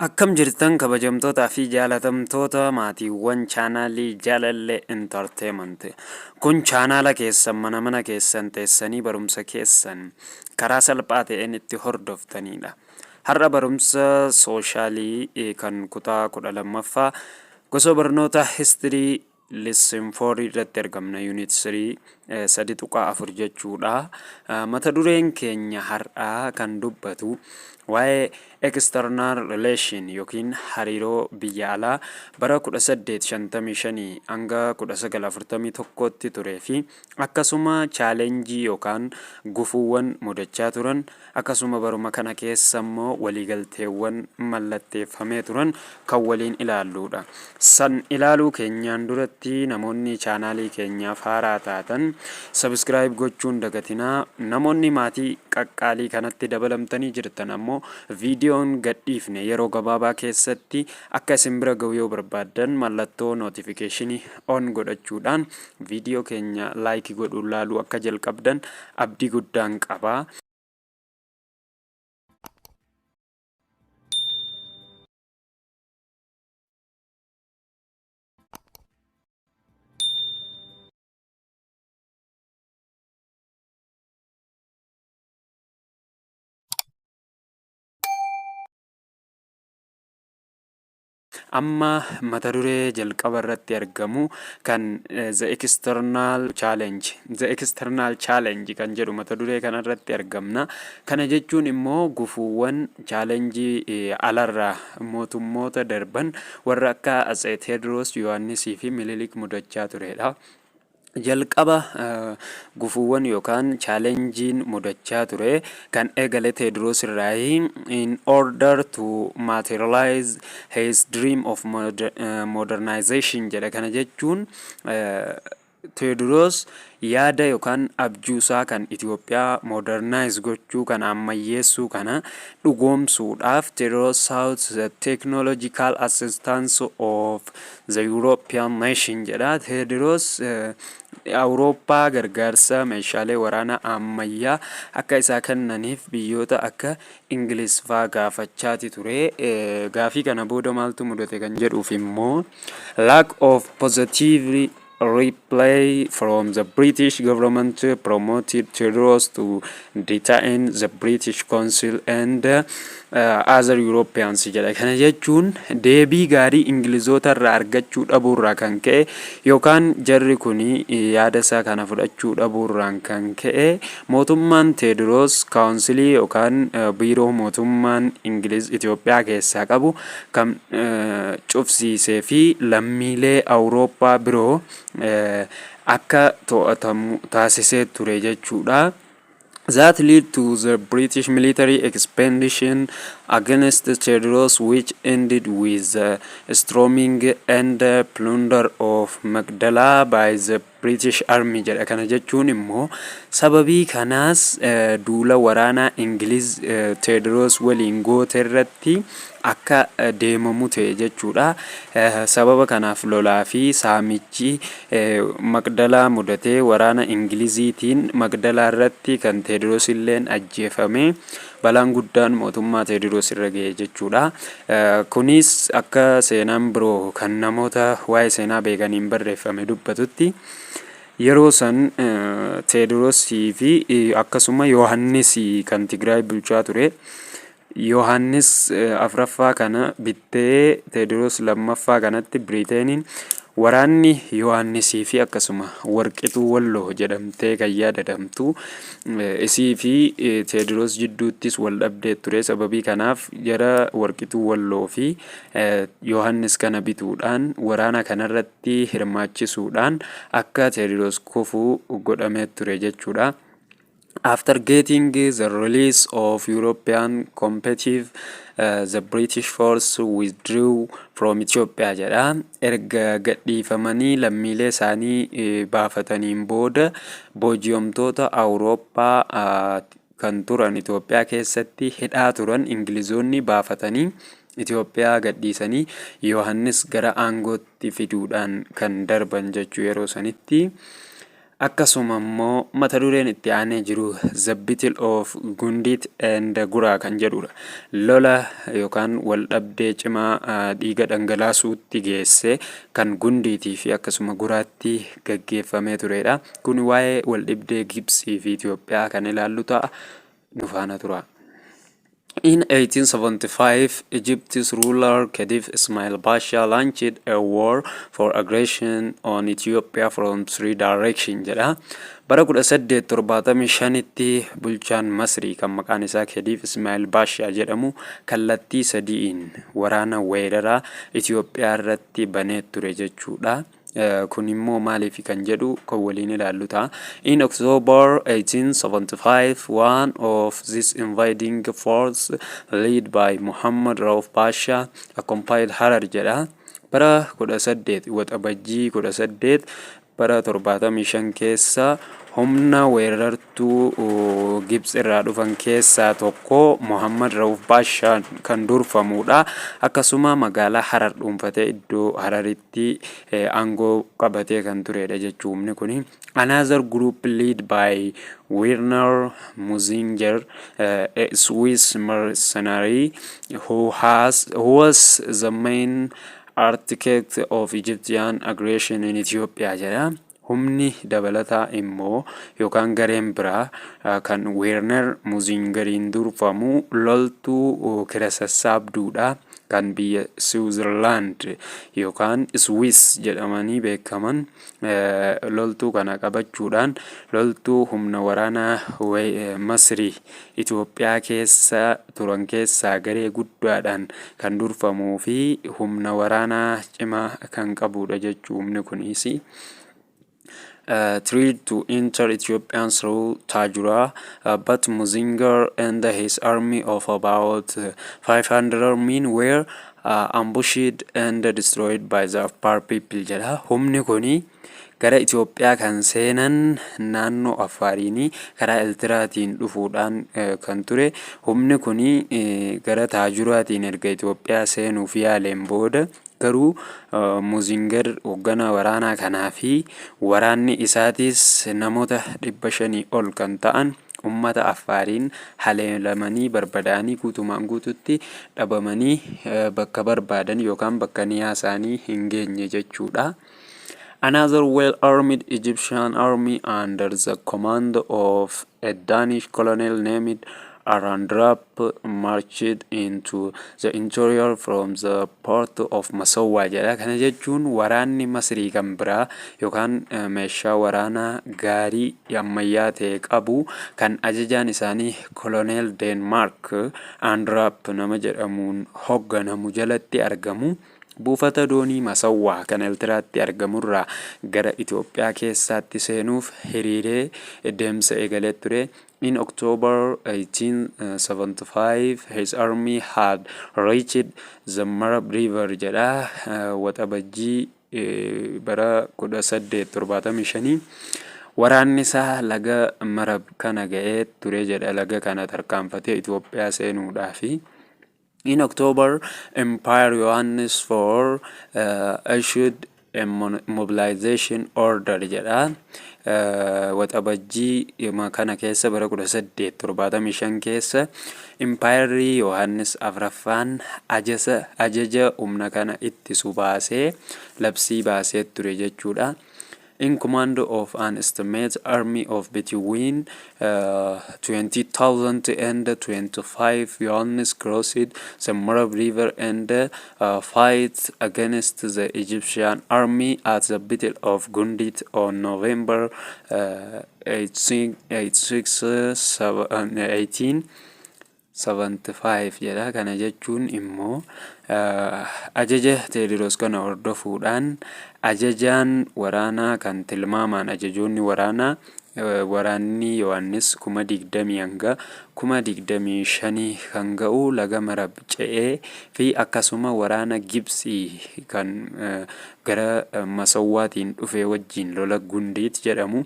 Akkam jirtan, kabajamtootaa fi jaalatamtoota maatiiwwan chaanaalii Jaalallee Entertainment? Kun chaanaala keessan mana mana keessan teessanii barumsa keessan karaa salphaa ta'een itti hordoftanidha. Har'a barumsa soshaalii kan kutaa 12ffaa gosa barnoota history lesson 4 irratti argamna, unit 3 3.4 jechuudha. Mata dureen keenya har'aa kan dubbatu waa'ee external relation yookiin hariiroo biyya alaa bara 1855 hanga 1941tti turee fi akkasuma challenge yookaan gufuuwwan mudachaa turan, akkasuma baruma kana keessa immoo waliigalteewwan mallatteeffamee turan kan waliin ilaalluudha. San ilaaluu keenyaan duratti, namoonni chaanaalii keenyaaf haaraa taatan subscribe gochuun dagatinaa. Namoonni maatii qaqqaalii kanatti dabalamtanii jirtan ammoo, viidiyoon gadhiifne yeroo gabaabaa keessatti akka isin bira ga'u yoo barbaaddan, mallattoo notification on godhachuudhaan viidiyoo keenya like godhuun laaluu akka jalqabdan abdii guddaan qaba. Amma mata duree jalqaba irratti argamu kan The External Challenge kan jedhu mata duree kana irratti argamna. Kana jechuun immoo gufuuwwan, challenge alarraa mootummoota darban warra akka Atsee Teediroos, Yohaannisii fi Minilik mudachaa turedha. Jalqaba gufuuwwan yookaan challengeiin mudachaa ture kan eegale Teediroos irraayi. In order to materialize his dream of modernization jedha. Kana jechuun Teediroos yaada yookaan abjuusaa kan Itoophiyaa modernize gochuu kana, ammayyeessuu kana dhugoomsuudhaaf, Teediroos sought the technological assistance of the European nation jedha. Teediroos Awurooppaa gargaarsa meeshaalee waraanaa ammayyaa akka isaa kennaniif biyyoota akka Ingiliz faa gaafachaati ture. Gaafii kana booda maaltu mudate kan jedhuuf immoo, lack of positive reply from the British government prompted Tewodros to detain the British consul and other Europeans jedha. Kana jechuun deebii gaarii Ingilizoota irraa argachuu dhabuurraa kan ka'e yookaan jarri kun yaada isaa kana fudhachuu dhabuurraan kan ka'e, mootummaan Teediroos councilii yookaan biiroo mootummaan Ingiliz Itoophiyaa keessaa qabu kan cufsiisee fi lammiilee Awurooppaa biroo akka to'atamu taasisee ture jechuudha. That led to the British military expedition against Tewodros, which ended with the storming and plunder of Magdala by the British Army jedha. Kana jechuun immoo sababii kanaas duula waraanaa Ingiliz Teediroos waliin goote irratti akka deemamu ta'e jechuudha. Sababa kanaaf lolaa fi saamichi Maqdalaa mudatee, waraana Ingiliziitiin Maqdalaa irratti kan Teediroos illeen ajjeefame, balaan guddaan mootummaa Teediroos irra ga'e jechuudha. Kunis akka seenaan biroo kan namoota waa'ee seenaa beekaniin barreeffame dubbatutti, yeroo san Teediroosii fi akkasuma Yohaannis kan Tigraay bulchaa ture. Yohaannis afraffaa kana bittee Teediroos lammaffaa kanatti Biriiteeniin waraanni Yohaannisii fi akkasuma Warqituu Walloo jedhamtee kan yaadatamtu isii fi Teediroos jidduuttis wal dhabdee ture. Sababii kanaaf jara Warqituu Walloo fi Yohaannis kana bituudhaan waraana kanarratti hirmaachisuudhaan akka Teediroos kufu godhamee ture jechuudha. After getting the release of European captive, the British force withdrew from Ethiopia jedha. Erga gadhiifamanii lammiilee isaanii baafataniin booda, booji'amtoota Awurooppaa kan turan Itoophiyaa keessatti hidhaa turan Ingilizoonni baafatanii Itoophiyaa gadhiisanii Yohaannis gara aangootti fiduudhaan kan darban jechuu yeroo sanitti. Akkasuma immoo mata dureen itti aanee jiru "The Battle of Gundit and Guraa" kan jedhudha. Lola yookaan wal dhabdee cimaa dhiiga dhangalaasuutti geesse kan Gundiitii fi akkasuma Guraatti gaggeeffamee turedha. Kun waa'ee wal dhibdee Gibsii fi Itoophiyaa kan ilaallu ta'a. Nu faana tura. In 1875, Egypt's ruler Khedive Ismail Pasha launched a war for aggression on Ethiopia from three directions jedha. Bara 1875tti bulchaan Masrii kan maqaan isaa Khedive Ismail Pasha jedhamu kallattii sadiin waraana weeraraa Itoophiyaa irratti banee ture jechuudha. Kun immoo maaliif kan jedhu kan waliin ilaallu ta'a. In October 1875, one of this invading force led by Muhammad Rauf Pasha occupied Harar jedha. Bara 18 Waxabajjii 18 bara 75 keessa humna weerartuu Gibxi irraa dhufan keessaa tokko Muhammad Rauf Pashaan kan durfamudha. Akkasuma magaalaa Harar dhuunfatee iddoo Hararitti aangoo qabatee kan turedha jechuun humni kuni. Another group led by Werner Munzinger, a Swiss mercenary who was the main architect of Egyptian aggression in Ethiopia jedha. Humni dabalataa immoo yookaan gareen biraa kan Werner Munzingeriin durfamu loltuu kira sassaabduudha. Kan biyya Switzerland yookaan Swiss jedhamanii beekaman loltuu kana qabachuudhaan loltuu humna waraanaa Masrii Itoophiyaa keessa turan keessaa garee guddaadhaan kan durfamuu fi humna waraanaa cimaa kan qabudha jechuu humni kunis. Tried to enter Ethiopia through Tajura, but Munzinger and his army of about 500 men were ambushed and destroyed by the Afar people jedha. Humni kuni gara Itoophiyaa kan seenan naannoo Affaariinii karaa Eertiraatiin dhufuudhaan kan ture. Humni kuni gara Taajuraatiin erga Itoophiyaa seenuuf yaaleen booda garuu Munzinger hoogganaa waraanaa kanaa fi waraanni isaatis namoota 500 ol kan ta'an ummata Affaariin haleelamanii barbadaa'anii guutumaan guututti dhabamanii bakka barbaadan yookaan bakka niyaa isaanii hin geenye jechuudha. Another well-armed Egyptian army under the command of a Danish colonel named Arendrup marched into the interior from the port of Massawa jedha. Kana jechuun waraanni Masrii kan biraa yookaan meeshaa waraanaa gaarii ammayyaa ta'e qabu kan ajajaan isaanii koloneel Deenmaark Arendrup nama jedhamuun hoogganamu jalatti argamu. Buufata doonii Masawwaa kan Eertiraatti argamurraa gara Itoophiyaa keessaatti seenuuf hiriiree deemsa eegalee ture. In October 1875 his army had reached the Mareb River jedha. Waxabajjii bara 1875 waraanni isaa laga Marab kana ga'ee ture jedha, laga kana tarkaanfatee Itoophiyaa seenuudhaafi. In October, Emperor Yohannes IV issued a mobilization order jedha. Waxabajjii kana keessa bara 1875 keessa Impaayerri Yohaannis Afraffaan ajaja humna kana ittisu baasee labsii baasee ture jechuudha. In command of an estimate army of between 20,000 and 25, Yohannes crossed the Mareb River and fight against the Egyptian army at the Battle of Gundit on November 86, 1875 jedha. Kana jechuun immoo ajaja Teediroos kana hordofuudhaan ajajaan waraanaa kan tilmaamaan ajajoonni waraanaa waraanni Yohaannis 20,000 hanga 25,000 kan ga'u laga Marab ce'ee fi akkasuma waraana Gibsii kan gara Masawwaatiin dhufe wajjin lola Gundiit jedhamu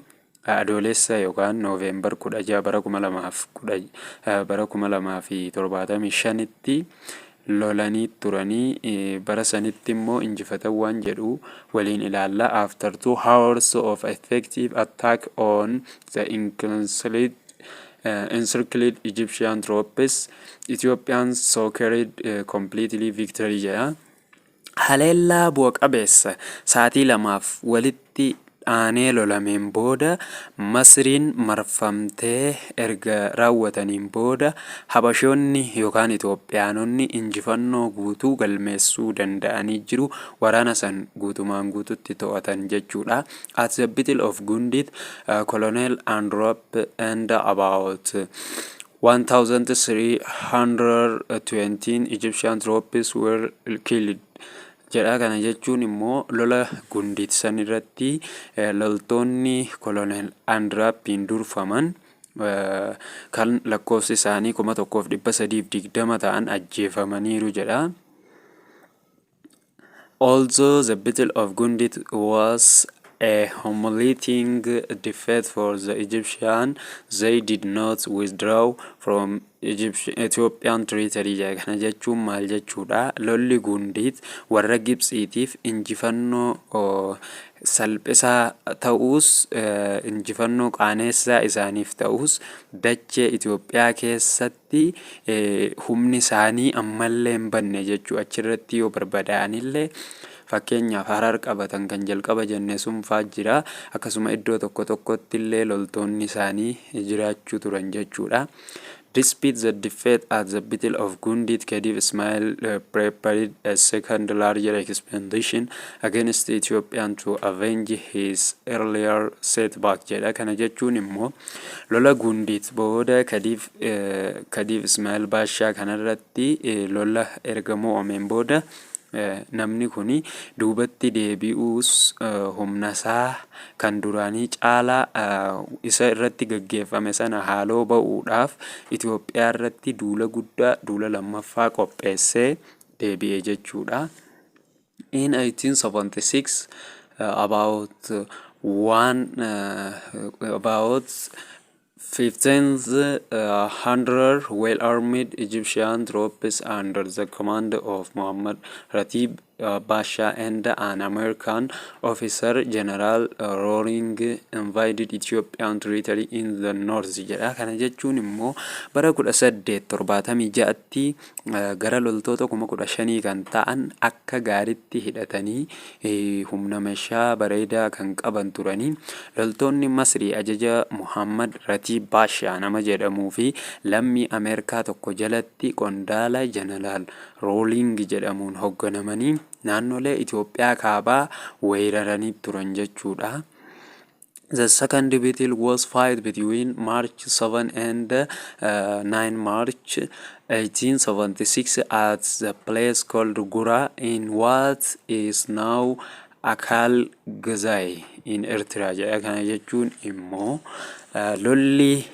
Adoolessa yookaan Nooveembar 16 bara 2075tti Lolanii turanii bara sanitti immoo injifatan waan jedhu waliin ilaalla. After 2 hours of effective attack on the encircled Egyptian troops, Ethiopians secured completely victory jedha. Haleellaa bu'a qabeessa sa'aatii 2f walitti aanee lolameen booda, Masriin marfamtee erga raawwataniin booda, Habashoonni yookaan Itoophiyaanonni injifannoo guutuu galmeessuu danda'anii jiru. Waraana san guutumaan guututti to'atan jechuudha. At the Battle of Gundit, Colonel Andrapp and about 1320 Egyptian troops were killed jedha. Kana jechuun immoo lola Gundit san irratti loltoonni Kolonel Andraappiin durfaman kan lakkoofsi isaanii 1320 ta'an ajjeefamaniiru jedha. Although the Battle of Gundit was a humiliating defeat for the Egyptian, they did not withdraw from Ethiopian territory. Kana jechuun maal jechuudha? Lolli Gundit warra Gibxiitiif injifannoo salphisaa ta'us, injifannoo qaaneessaa isaaniif ta'us, dachee Itoophiyaa keessatti humni isaanii ammallee hin banne jechuu. Achirratti yoo barbadaa'anillee, fakkeenyaaf Harar qabatan kan jalqaba jenne sun faa jira. Akkasuma iddoo tokko tokkotti illee loltoonni isaanii jiraachuu turan jechuudha. Despite the defeat at the Battle of Gundit, Khedive Ismail prepared a second larger expedition against Ethiopian to avenge his earlier setback jedha. Kana jechuun immoo lola Gundit booda Khedive Ismail Baashaa kanarratti lola erga mo'ameen booda, namni kun duubatti deebi'uus humna isaa kan duraanii caalaa isa irratti gaggeeffame sana haaloo ba'uudhaaf Itoophiyaa irratti duula guddaa, duula lammaffaa qopheessee deebi'e jechuudha. In 1876, about 1500 well-armed Egyptian troops under the command of Muhammad Ratib Pasha and an American officer, General Loring, invaded Ethiopian territory in the north jedha. Kana jechuun immoo bara 1876tti gara loltoota 15,000 kan ta'an akka gaariitti hidhatanii humna meeshaa bareedaa kan qaban turanii, loltoonni Masrii ajaja Muhammad Ratib Pasha nama jedhamuu fi lammii Ameerikaa tokko jalatti qondaala Jeneraal Rooling jedhamuun hoogganamanii naannolee Itoophiyaa kaabaa weeraranii turan jechuudha. The second battle was fought between March 7 and 9 March 1876 at the place called Gura in what is now Akal Gazai in Eritrea jedha. Kana jechuun immoo lolli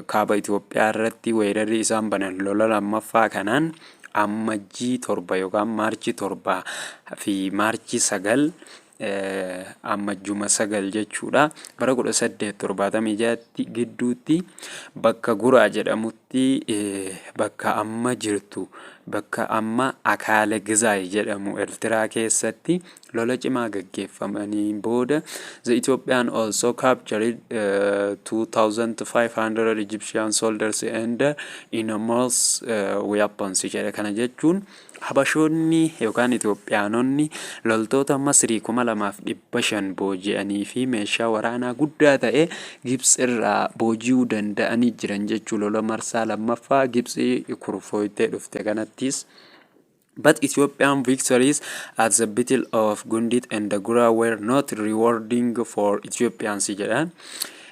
kaaba Itoophiyaa irratti weerarri isaan banan lola lammaffaa kanaan Ammajjii 7 yookaan Maarchii 7 fi Maarchii 9, Ammajjuma 9 jechuudha. Bara 1876tti gidduutti bakka Guraa jedhamutti, bakka amma jirtu, bakka amma Akaale Gizaay jedhamu Eertiraa keessatti lola cimaa gaggeeffamanii booda, the Ethiopian also captured 2500 Egyptian soldiers and enormous weapons jedha. Kana jechuun Habashoonni yookaan Itoophiyaanonni loltoota Masrii 2500 booji'anii fi meeshaa waraanaa guddaa ta'e Gibxi irraa booji'uu danda'anii jiran jechuu, lola marsaa lammaffaa Gibxi kurfooytee dhufte kanattis. But Ethiopian victories at the Battle of Gundit and Gura were not rewarding for Ethiopians jedha.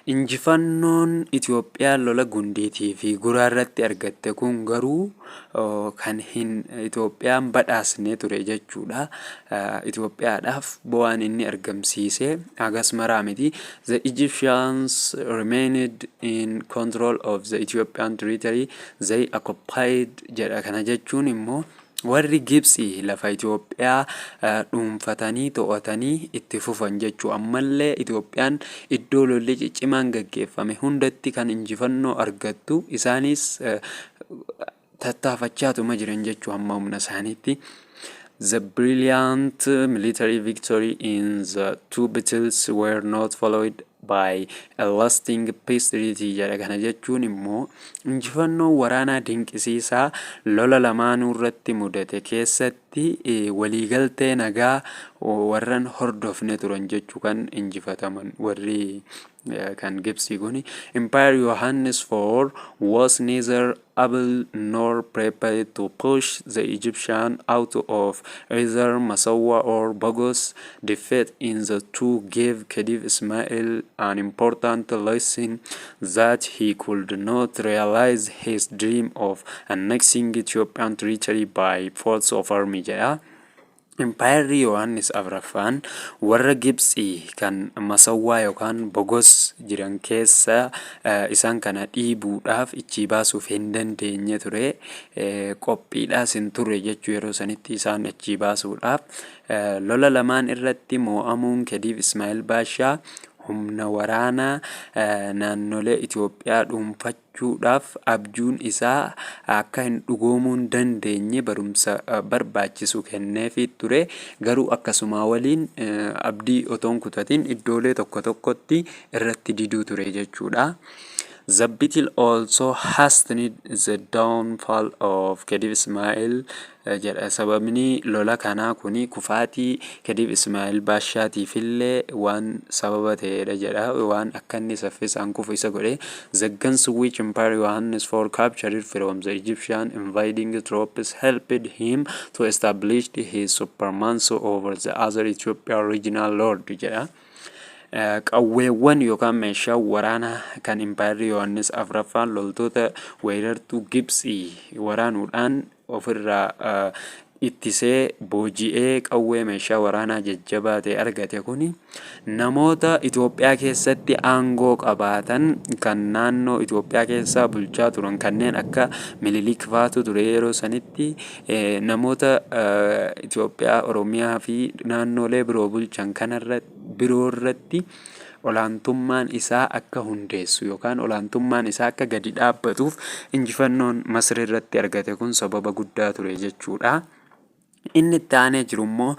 Injifannoon Itoophiyaan lola Gundiitii fi Guraa irratti argatte kun garuu kan hin Itoophiyaan badhaasne ture jechuudha. Itoophiyaadhaaf bu'aan inni argamsiise hagas maraa miti. The Egyptians remained in control of the Ethiopian territory they occupied jedha. Kana jechuun immoo warri Gibxi lafa Itoophiyaa dhuunfatanii to'atanii itti fufan jechuu. Ammallee Itoophiyaan iddoo lolli ciccimaan gaggeeffame hundatti kan injifannoo argattu isaanis Tattaafachaatuma jiran jechuu hamma humna isaaniitti. The brilliant military victory in the two battles were not followed by a lasting peace treaty jedha. Kana jechuun immoo injifannoo waraanaa dinqisiisaa lola lamaanuu irratti mudate keessatti waliigaltee nagaa warran hordofne turan jechuu kan injifataman warri kan Gibsii kuni. Emperor Yohannes IV was neither able nor prepared to push the Egyptian out of either Massawa or Bogos. Defeat in the two gave Khedive Ismail an important lesson that he could not realize his dream of annexing Ethiopian territory by force of army jedha. Impaayerri Yohaannis Afraffaan warra Gibxii kan Masawwaa yookaan Bogos jiran keessa isaan kana dhiibuudhaaf ichi baasuuf hin dandeenye ture. Qophiidhaas hin turre jechuu yeroo sanitti isaan achi baasuudhaaf. Lola lamaan irratti moo'amuun Khedive Ismaa'eel Baashaa humna waraanaa naannolee Itoophiyaa dhuunfachuudhaaf abjuun isaa akka hin dhugoomuu hin dandeenye barumsa barbaachisu kenneefii ture. Garuu akkasuma waliin abdii otoo hin kutatin iddoolee tokko tokkotti irratti diduu ture jechuudha. The battle also hastened the downfall of Khedive Ismail jedha. Sababni lola kanaa kuni kufaatii Khedive Ismail Baashaatiifillee waan sababa ta'edha jedha. Waan akka inni saffisaan kufu isa godhe. The guns which Emperor Yohannes IV captured from the Egyptian invading troops helped him to establish his supremacy over the other Ethiopian regional lord jedha. Qawweewwan yookaan meeshaa waraanaa kan Impaayerri Yohaannis Afraffaan loltoota weerartuu Gibxii waraanuudhaan ofirraa ittisee booji'ee qawwee meeshaa waraanaa jajjabaa ta'e argate kuni namoota Itoophiyaa keessatti aangoo qabaatan kan naannoo Itoophiyaa keessaa bulchaa turan kanneen akka Minilik faatu ture. Yeroo sanitti namoota Itoophiyaa, Oromiyaa fi naannolee biroo bulchan kanarra biroo irratti olaantummaan isaa akka hundeessu yookaan olaantummaan isaa akka gadi dhaabbatuuf injifannoon Masri irratti argate kun sababa guddaa ture jechuudha. Inni itti aanee jiru immoo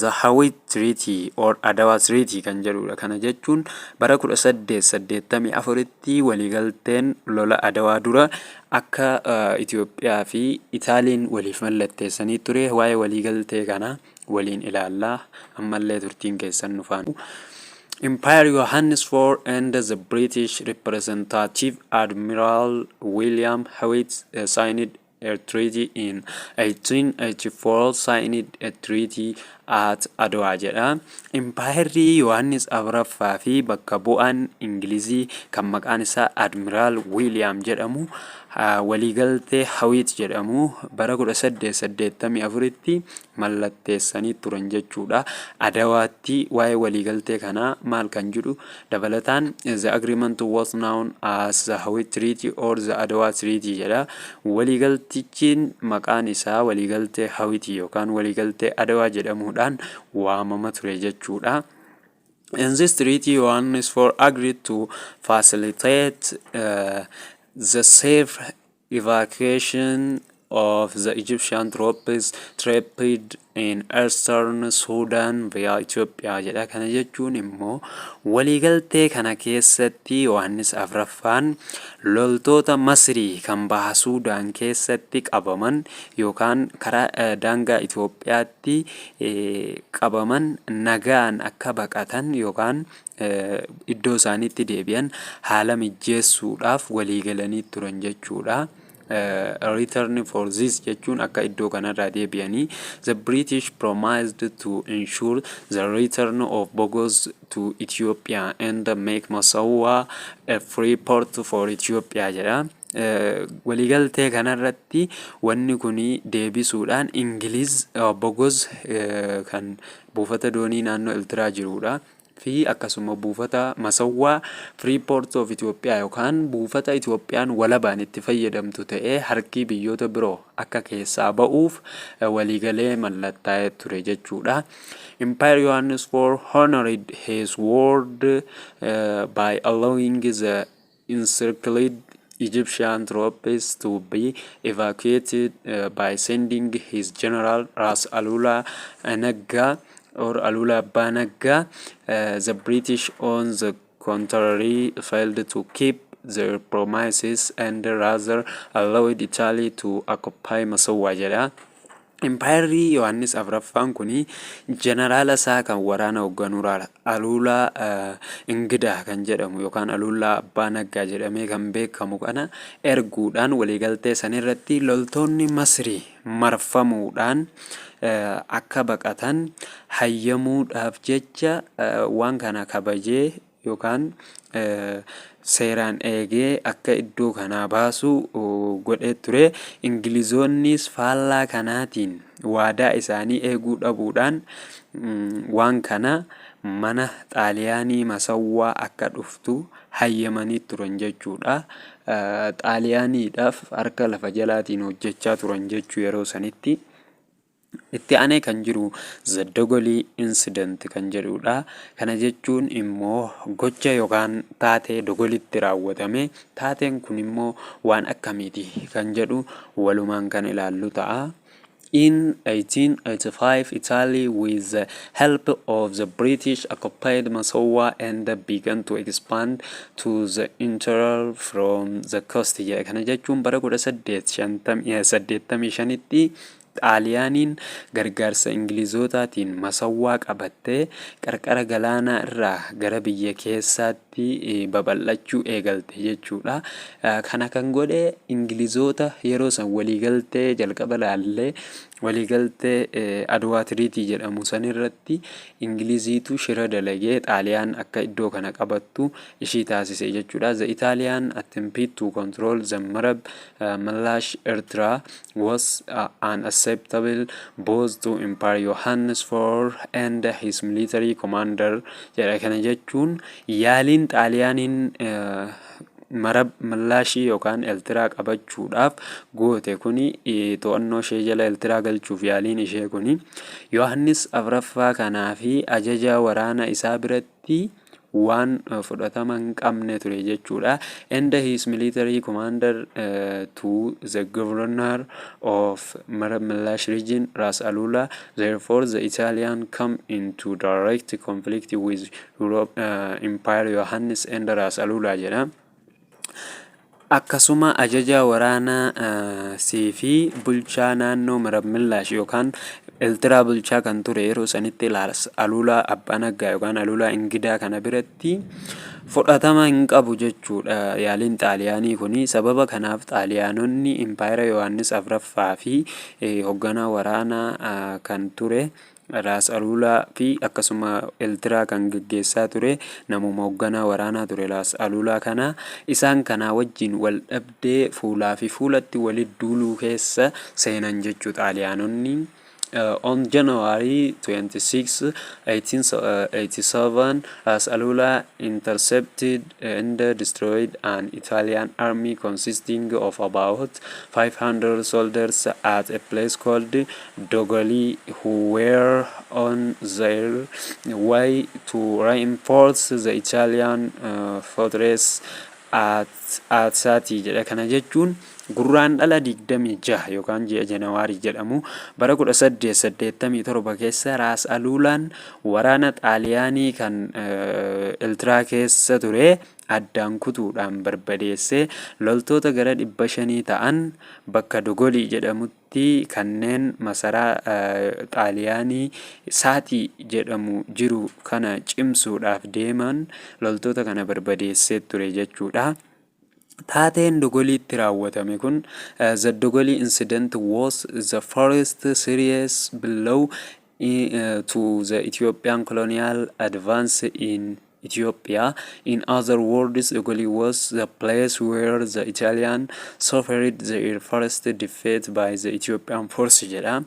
The Hewett Treaty or Adawa Treaty kan jedhudha. Kana jechuun bara 1884tti waliigalteen lola Adawaa dura akka Itoophiyaa fi Itaaliin waliif mallatteessanii ture. Waa'ee waliigaltee kana waliin ilaallaa, ammallee turtiin keessan nu faana. Emperor Yohannes IV and the British representative Admiral William Hewett signed a treaty in 1884, signed a treaty at Adwa jedha. Impaayerri Yohaannis Afraffaa fi bakka bu'aan Ingilizii kan maqaan isaa Admiral William jedhamu waliigaltee Hewett jedhamu bara 1884tti mallatteessanii turan jechuudha. Adawaatti waa'ee waliigaltee kanaa maal kan jedhu dabalataan, the agreement was known as the Hewett Treaty or the Adawa Treaty jedha. Waliigaltichi maqaan isaa waliigaltee Hewett yookaan waliigaltee Adawaa jedhamuudhaan waamama ture jechuudha. In this treaty, Yohannes IV agreed to facilitate the safe evacuation of the Egyptian troops trapped in Eastern Sudan via Ethiopia jedha. Kana jechuun immoo waliigaltee kana keessatti Yohaannis Afraffaan loltoota Masrii kan baha Suudaan keessatti qabaman yookaan karaa daangaa Itoophiyaatti qabaman nagaan akka baqatan yookaan iddoo isaaniitti deebi'an haala mijjeessuudhaaf waliigalanii turan jechuudha. Return for this jechuun akka iddoo kanarraa deebi'anii. The British promised to ensure the return of Bogos to Ethiopia and make Massawa a free port for Ethiopia jedha. Waliigaltee kanarratti wanni kun deebisuudhaan Ingiliz Bogos kan buufata doonii naannoo Eltiraa jirudha fi akkasuma buufata Masawwaa Free Port of Itoophiyaa yookaan buufata Itoophiyaan walabaan itti fayyadamtu ta'ee harki biyyoota biroo akka keessaa ba'uuf waliigalee mallattaa'ee ture jechuudha. Emperor Yohannes IV honored his word by allowing the encircled Egyptian troops to be evacuated by sending his general Ras Alula Nagga or Alula Abba Nagga. The British, on the contrary, failed to keep their promises and rather allowed Italy to occupy Massawa jedha. Impaayerri Yohaannis Afuraffaan kun jeneraala isaa kan waraana hoogganuu Aluulaa Ingidaa kan jedhamu yookaan Aluulaa Abbaa Naggaa jedhamee kan beekamu kana erguudhaan, waliigaltee sanirratti loltoonni Masrii marfamuudhaan akka baqatan hayyamuudhaaf jecha, waan kana kabajee yookaan seeraan eegee akka iddoo kanaa baasu godhee ture. Ingilizoonnis faallaa kanaatiin waadaa isaanii eeguu dhabuudhaan waan kana mana Xaaliyaanii Masawwaa akka dhuftu hayyamanii turan jechuudha. Xaaliyaaniidhaaf harka lafa jalaatiin hojjechaa turan jechuu yeroo sanitti. Itti aanee kan jiru The Dogolii Incident kan jedhudha. Kana jechuun immoo gocha yookaan taatee Dogolitti raawwatame. Taateen kun immoo waan akkamiiti kan jedhu walumaan kan ilaallu ta'a. In 1885, Italy, with the help of the British, occupied Massawa and began to expand to the interior from the coast jedha. Kana jechuun bara 1885tti Xaaliyaaniin gargaarsa Ingilizootaatiin Masawwaa qabattee qarqara galaanaa irraa gara biyya keessaatti babal'achuu eegalte jechuudha. Kana kan godhe Ingilizoota. Yeroo san waliigaltee jalqaba laallee, waliigaltee Adwaa Treaty jedhamu sanirratti Ingiliziitu shira dalagee Xaaliyaan akka iddoo kana qabattu ishii taasise jechuudha. The Italian attempt to control the Marab Malash Eritrea was unacceptable both to Emperor Yohannes IV and his military commander jedha. Kana jechuun yaaliin Xaaliyaaniin Marab Mallaashii yookaan Eltiraa qabachuudhaaf goote kuni, to'annoo ishee jala Eltiraa galchuuf yaaliin ishee kuni, Yohannis Afuraffaa kanaa fi ajaja waraana isaa biratti waan fudhatama hin qabne ture jechuudha. And his military commander, to the governor of Marab Milash region, Ras Alula. Therefore, the Italian come into direct conflict with Europe, Emperor Yohannes and Ras Alula jedha. Akkasuma ajaja waraanaa fi bulchaa naannoo Marab Millaash yookaan Eltiraa bulchaa kan ture yeroo sanitti Aluulaa Abbaa Naggaa yookaan Aluulaa Ingidaa kana biratti fudhatama hin qabu jechuudha yaaliin Xaaliyaanii kuni. Sababa kanaaf Xaaliyaanonni Impaayera Yohaannis Afuraffaa fi hoogganaa waraanaa kan ture Raas Aluulaa fi akkasuma Eltiraa kan geggeessaa ture namuma hoogganaa waraanaa ture Raas Aluulaa kana, isaan kanaa wajjin wal dhabdee fuulaa fi fuulatti walitti duuluu keessa seenan jechuu Xaaliyaanonni. On January 26, 1887, Ras Alula intercepted and destroyed an Italian army consisting of about 500 soldiers at a place called Dogoli, who were on their way to reinforce the Italian fortress at Atsaatii jedha. Kana jechuun Gurraandhala 26 yookaan ji'a Janawaarii jedhamu bara 1887 keessa Raas Aluulaan waraana Xaaliyaanii kan Eltiraa keessa ture addaan kutuudhaan barbadeessee, loltoota gara 500 ta'an bakka Dogolii jedhamutti kanneen masaraa Xaaliyaanii Saatii jedhamu jiru kana cimsuudhaaf deeman loltoota kana barbadeessee ture jechuudha. Taateen Dogoliitti raawwatame kun, the Dogolii incident was the first serious blow to the Ethiopian colonial advance in Ethiopia. In other words, Dogoli was the place where the Italian suffered their first defeat by the Ethiopian force jedha.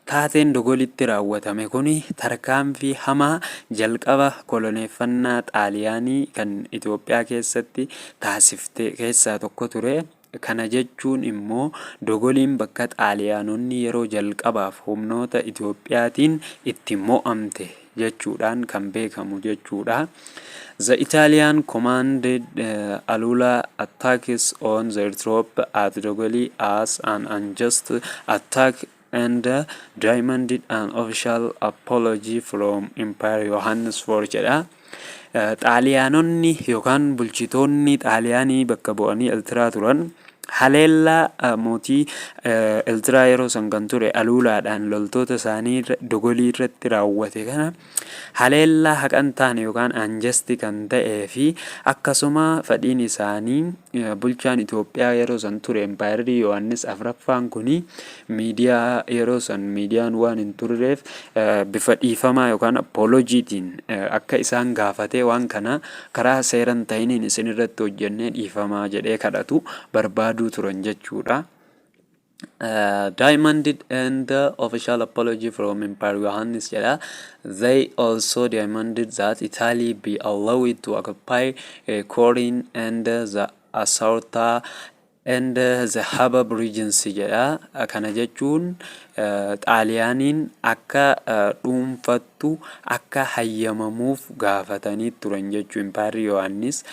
Taateen Dogolitti raawwatame kun tarkaanfii hamaa jalqaba koloneeffannaa Xaaliyaanii kan Itoophiyaa keessatti taasifte keessaa tokko ture. Kana jechuun immoo Dogoliin bakka Xaaliyaanonni yeroo jalqabaaf humnoota Itoophiyaatiin itti mo'amte. jechuudhaan kan beekamu jechuudha. The Italian commanded Alula attacks on their troop at Dogoli as an unjust attack and demanded an official apology from Emperor Yohannes IV jedha. Xaaliyaanonni yookaan bulchitoonni Xaaliyaanii bakka bu'anii Eltiraa turan haleellaa mootii Eltiraa yeroo san kan ture Aluulaadhaan loltoota isaanii Dogolii irratti raawwate kana haleellaa haqa hin taane yookaan unjust kan ta'ee fi akkasuma fedhiin isaanii bulchaan Itoophiyaa yeroo san ture, Emperor Yohaannis Afraffaan, kuni miidiyaa yeroo san miidiyaan waan hin turreef bifa dhiifamaa yookaan apologytiin akka isaan gaafatee waan kana karaa seeran ta'iniin isin irratti hojjennee dhiifamaa jedhee kadhatu barbaaduu turan jechuudha. Demanded and official apology from Emperor Yohannes jedha. They also demanded that Italy be allowed to occupy Keren and the Asarta and the Habab regions jedha. Kana jechuun Xaaliyaaniin akka dhuunfattu akka hayyamamuuf gaafatanii turan jechuu. Emperor Yohannis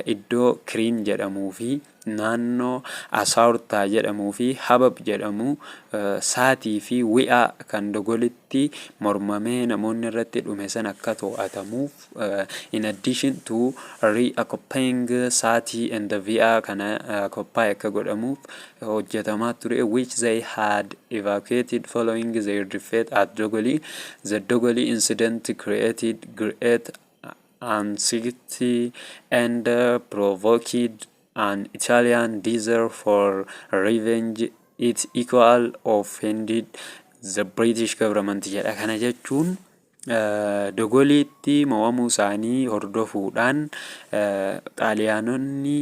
iddoo Kiriin jedhamuu fi naannoo Asaartaa jedhamuu fi Habab jedhamu, Saatii fi Wi'a kan Dogolitti mormamee namoonni irratti dhume san akka to'atamuuf, in addition to reoccupying Saatii and Wi'a kana occupy akka godhamuuf hojjetamaa ture, which they had evacuated following their defeat at Dogoli. The Dogoli incident created great anxiety and provoked an Italian desire for revenge. It equally offended the British government jedha. Kana jechuun Dogoliitti mo'amuu isaanii hordofuudhaan Xaaliyaanonni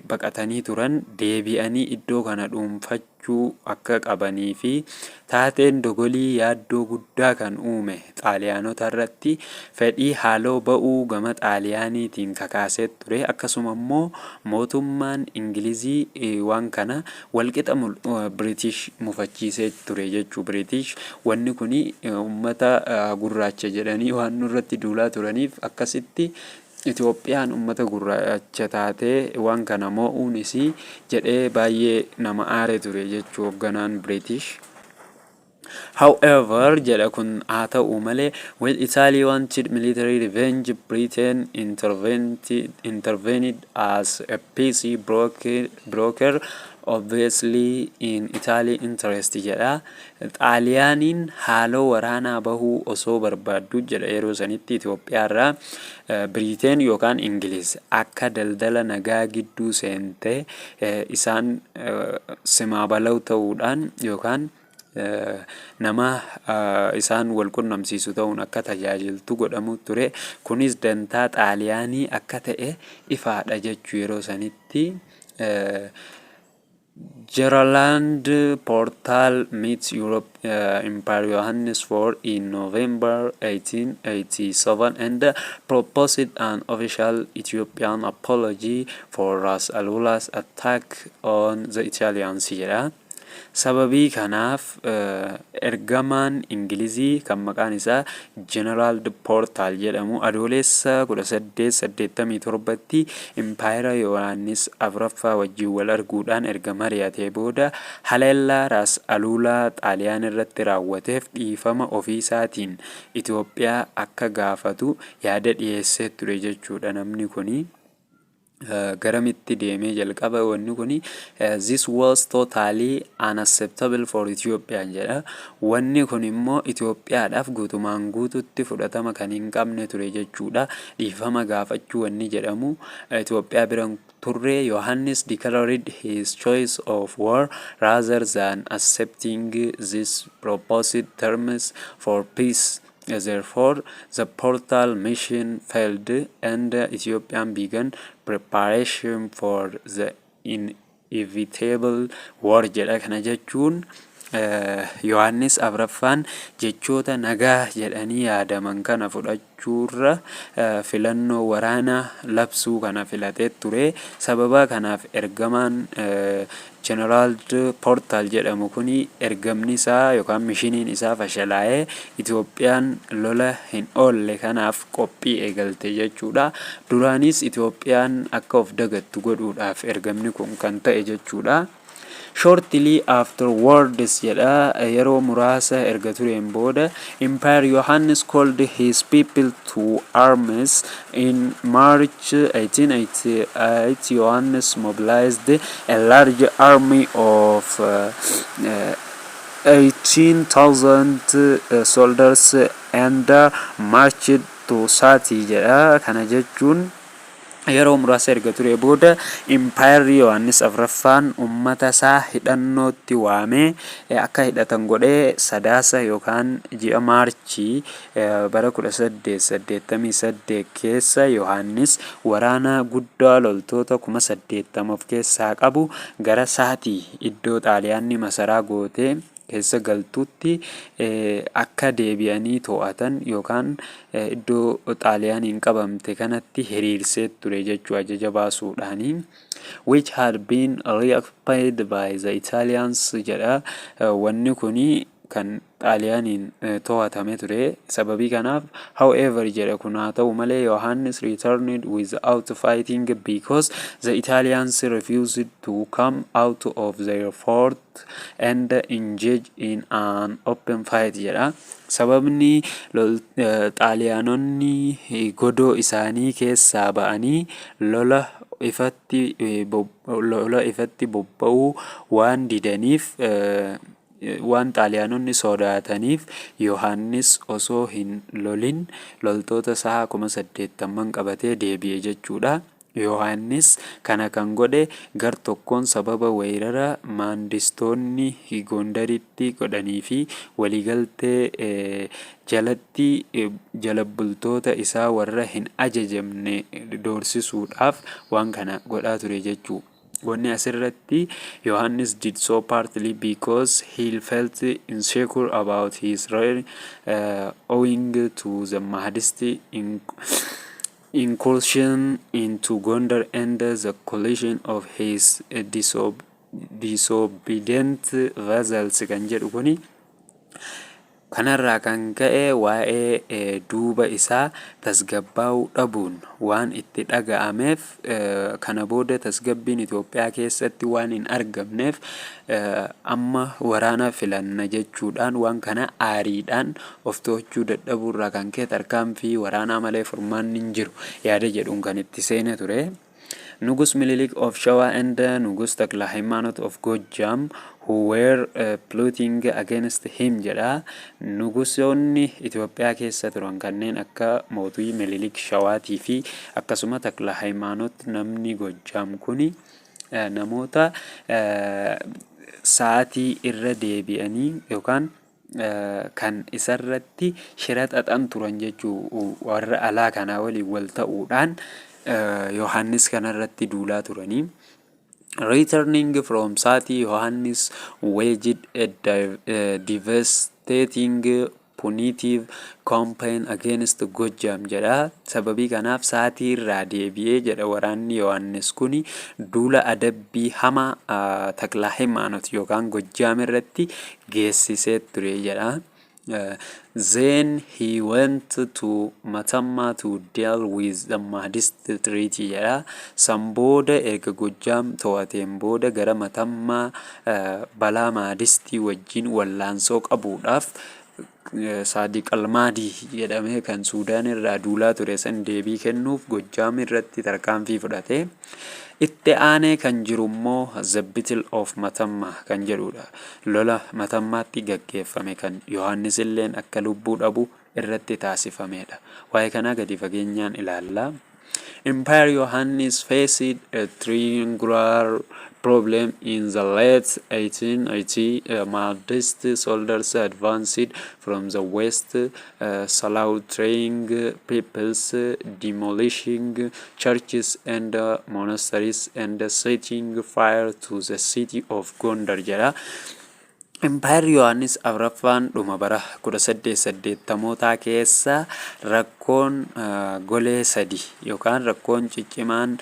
baqatanii turan deebi'anii iddoo kana dhuunfachuu akka qabanii fi taateen Dogolii yaaddoo guddaa kan uume Xaaliyaanota irratti fedhii haaloo ba'uu gama Xaaliyaaniitiin kakaasee ture. Akkasuma immoo mootummaan Ingilizii waan kana walqixa British mufachiisee ture jechuu. British wanni kun uummata gurraacha jedhanii waan nurratti duulaa turaniif akkasitti Itoophiyaan uummata gurraacha taatee waan kana mo'uun isii jedhee baay'ee nama aare ture jechuu hoogganaan British. However, jedha, kun haa ta'u malee, when Italy wanted military revenge, Britain intervened as a peace broker, obviously in Italy interest jedha. Xaaliyaaniin haaloo waraanaa bahuu osoo barbaaddu jedha, yeroo sanitti Itoophiyaarraa Biriteen yookaan Ingiliz akka daldala nagaa gidduu seentee isaan simaa balaw ta'uudhaan yookaan nama isaan wal qunnamsiisu ta'uun akka tajaajiltu godhamu ture. Kunis dantaa Xaaliyaanii akka ta'e ifaadha jechuu yeroo sanitti. Gerald Portal meets Europe Emperor Yohannes IV in November 1887 and proposed an official Ethiopian apology for Ras Alula's attack on the Italians jedha. Sababii kanaaf ergamaan Ingilizii kan maqaan isaa Gerald Portal jedhamu Adoolessa 1887tti Emperor Yohaannis Afuraffaa wajjin wal arguudhaan erga mari'atee booda haleellaa Raas Aluulaa Xaaliyaan irratti raawwateef dhiifama ofiisaatiin Itoophiyaa akka gaafatu yaada dhiyeessee ture jechuudha namni kuni. Garamitti deemee jalqaba wanni kuni? This was totally unacceptable for Ethiopia jedha. Wanni kun immoo Itoophiyaadhaaf guutumaan guututti fudhatama kan hin qabne ture jechuudha. Dhiifama gaafachuu wanni jedhamu Itoophiyaa bira turre. Yohannis declared his choice of war rather than accepting this proposed terms for peace. Therefore, the Portal mission failed and Ethiopia began preparation for the inevitable war jedha. Kana jechuun Yohaannis Afraffaan jechoota nagaa jedhanii yaadaman kana fudhachuurra filannoo waraanaa labsuu kana filatee ture. Sababa kanaaf ergamaan Jeneraal Portal jedhamu kuni ergamni isaa yookaan missioniin isaa fashalaa'ee Itoophiyaan lola hin oolle kanaaf qophii eegalte jechuudha. Duraanis Itoophiyaan akka of dagattu godhuudhaaf ergamni kun kan ta'e jechuudha. Shortly afterwards jedha, yeroo muraasa erga tureen booda, Emperor Yohannes called his people to arms. In March 1888, Yohannes mobilized a large army of 18,000 soldiers and marched to Sati jedha. Kana jechuun yeroo muraasa erga ture booda Emperorri Yohaannis Afraffaan uummata isaa hidhannootti waamee akka hidhatan godhee Sadaasa yookaan ji'a Maarchii bara 1888 keessa Yohaannis waraana guddaa loltoota 80,000 of keessaa qabu gara Saatii, iddoo Xaaliyaanni masaraa gootee keessa galtutti, akka deebi'anii to'atan yookaan iddoo Xaaliyaaniin qabamte kanatti hiriirsee ture jechuu ajaja baasuudhaani. Which had been reoccupied by the Italians jedha. Wanni kuni kan Xaaliyaaniin to'atame ture. Sababii kanaaf, however jedha, kun haa ta'u malee, Yohannes returned without fighting because the Italians refused to come out of their fort and engage in an open fight jedha. Sababni Xaaliyaanonni godoo isaanii keessaa ba'anii lola ifatti bobba'uu waan didaniif, waan Xaaliyaanonni sodaataniif, Yohaannis osoo hin lolin loltoota isaa 80,000 qabatee deebi'e jechuudha. Yohaannis kana kan godhe gar tokkoon sababa weerara Maahdistoonni Gondaritti godhanii fi waliigaltee jalatti jala bultoota isaa warra hin ajajamne doorsisuudhaaf waan kana godhaa ture jechuudha. Wanni asirratti Yohaannis did so partly because he felt insecure about his reign owing to the Mahdist incursion into Gondar and the coalition of his disobedient vassals kan jedhu kuni kanarraa kan ka'e waa'ee duuba isaa tasgabbaa'uu dhabuun waan itti dhaga'ameef, kana booda tasgabbiin Itoophiyaa keessatti waan hin argamneef amma waraana filanna jechuudhaan waan kana aariidhaan of to'achuu dadhabuurraa kan ka'e tarkaanfii waraanaa malee furmaanni hin jiru yaada jedhuun kan itti seene ture. Nugus Minilik of Shawa and Nugus Takla Haymanot of Gojjam, who were plotting against him jedha. Nugusoonni Itoophiyaa keessa turan kanneen akka mootii Minilik Shawaatii fi akkasuma Takla Haymanot namni Gojjam kuni namoota sa'aatii irra deebi'anii yookaan kan isarratti shira xaxan turan jechuu, warra alaa kanaa waliin wal ta'uudhaan Yohaannis kanarratti duulaa turanii. Returning from Sati, Yohannes waged a devastating punitive campaign against Gojjam jedha. Sababii kanaaf Saatii irraa deebi'ee jedha waraanni Yohaannis kuni duula adabbii hamaa Takla Haymaanot yookaan Gojjaam irratti geessisee ture jedha. Then he went to Matamma to deal with the Mahdist threat jedha. San booda erga Gojjaam to'ateen booda gara Matammaa balaa Mahdistii wajjin wallaansoo qabuudhaaf, Saadiq Almaadii jedhamee kan Suudaan irraa duulaa ture san deebii kennuuf Gojjaam irratti tarkaanfii fudhate. Itti aanee kan jiru immoo The Battle of Matamma kan jedhudha. Lola Matammaatti gaggeeffame kan Yohaannis illeen akka lubbuu dhabu irratti taasifamedha. Waa'ee kanaa gadi fageenyaan ilaalla. Emperor Yohannes faced a triangular problem in the late 1880. Mahdist soldiers advanced from the west, slaughtering peoples, demolishing churches and monasteries, and setting fire to the city of Gondar jedha. Impaayerri Yohaannis Afraffaan dhuma bara 1880mootaa keessa rakkoon golee sadi yookaan rakkoon ciccimaan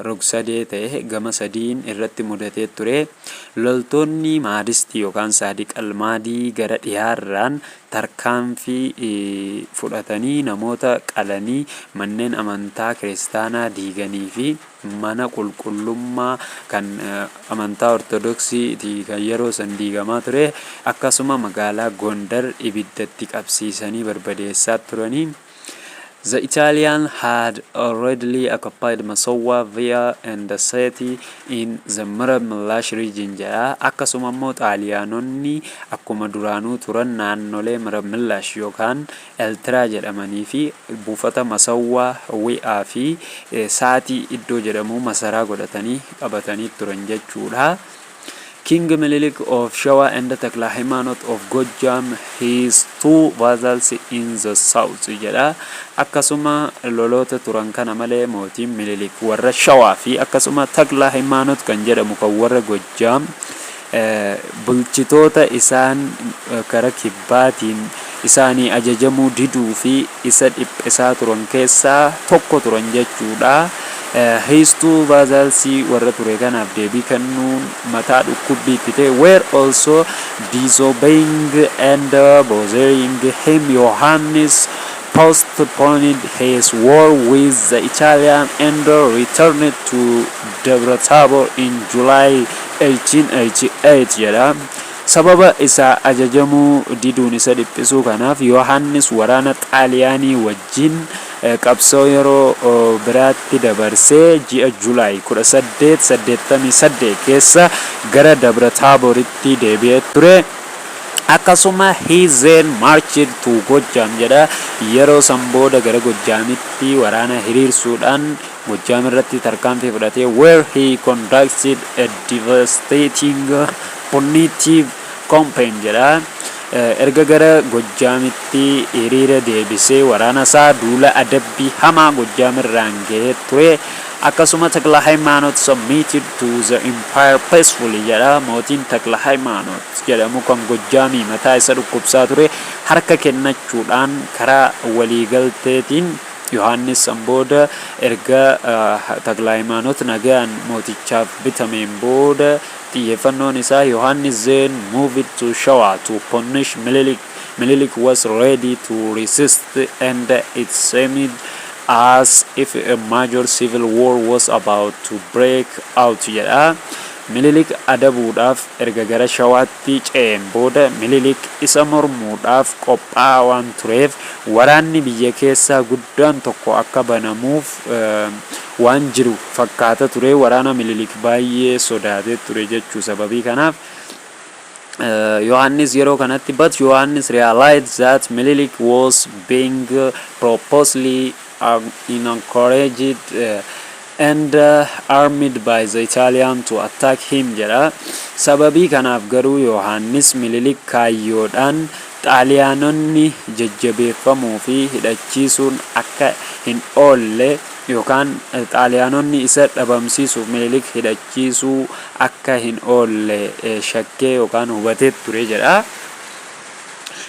rog-sadee ta'e gama sadiin irratti mudatee ture. Loltoonni Maadistii yookaan Saadiq Almaadii gara dhiyaarraan tarkaanfii fudhatanii, namoota qalanii, manneen amantaa kiristaanaa diiganii fi mana qulqullummaa kan amantaa Ortodoksii kan yeroo san diigamaa ture, akkasuma magaalaa Gondar ibiddatti qabsiisanii barbadeessaa turanii. The Italian had already occupied Massawa, Wia and Sati in the Mereb Mellash region jedha. Akkasuma immoo Xaaliyaanonni akkuma duraanuu turan naannolee Mereb Mellash yookaan Eltiraa jedhamanii fi buufata Masawwaa, Wi'aa fi Saatii iddoo jedhamu masaraa godhatanii qabatanii turan jechuudha. King Minilik of Shawa and Takla Haymanot of Gojjam, his two vassals in the south jedha. Akkasuma loloota turan kana malee mootiin Minilik warra Shawaa fi akkasuma Takla Haymanot kan jedhamu kan warra Gojjaam bulchitoota isaan kara kibbaatiin isaanii ajajamuu diduu fi isa dhiphisaa turan keessaa tokko turan jechuudha. His two vassals warra ture kanaaf deebii kennuun mataa dhukkubbiitti ta'e were also disobeying and bothering him. Yohannis postponed his war with the Italian and returned to Debre Tabor in July 1888 jedha. Sababa isaa ajajamuu diduun isa dhiphisuu kanaaf Yohaannis waraana Xaaliyaanii wajjin qabsoo yeroo biraatti dabarsee ji'a July 1888 keessa gara Dabra Taaboritti deebi'ee ture. Akkasuma he then marched to Gojjam jedha. Yeroo san booda gara Gojjaamitti waraana hiriirsuudhaan Gojjaam irratti tarkaanfii fudhatee, where he conducted a devastating punitive campaign jedha. Erga gara Gojjaamitti hiriira deebisee waraana isaa duula adabbii hamaa Gojjaam irraan gahee ture. Akkasuma Takla Haymaanot submitted to the empire peacefully jedha. Mootiin Takla Haymaanot jedhamu kan Gojjaamii mataa isa dhukkubsaa ture harka kennachuudhaan karaa waliigalteetiin Yohaannis san booda erga Takla Haymaanot nagaan mootichaaf bitameen booda xiyyeeffannoon isaa Yohaannis then moved to Shawa to punish Minilik. Minilik was ready to resist and it seemed as if a major civil war was about to break out jedha. Minilik adabuudhaaf erga gara Shawaatti ce'een booda Minilik isa mormuudhaaf qophaa'aa waan tureef waraanni biyya keessaa guddaan tokko akka banamuuf waan jiru fakkaata ture. Waraana Minilik baay'ee sodaatee ture jechuu. Sababii kanaaf Yohannis yeroo kanatti, but Yohannis realized that Minilik was being purposely encouraged and armed by the Italian to attack him jedha. Sababii kanaaf garuu Yohannis Minilik kaayyoodhaan Xaaliyaanonni jajjabeeffamuu fi hidhachiisuun akka hin oolle yookaan Xaaliyaanonni isa dhabamsiisuuf Minilik hidhachiisuu akka hin oolle shakkee yookaan hubatee ture jedha.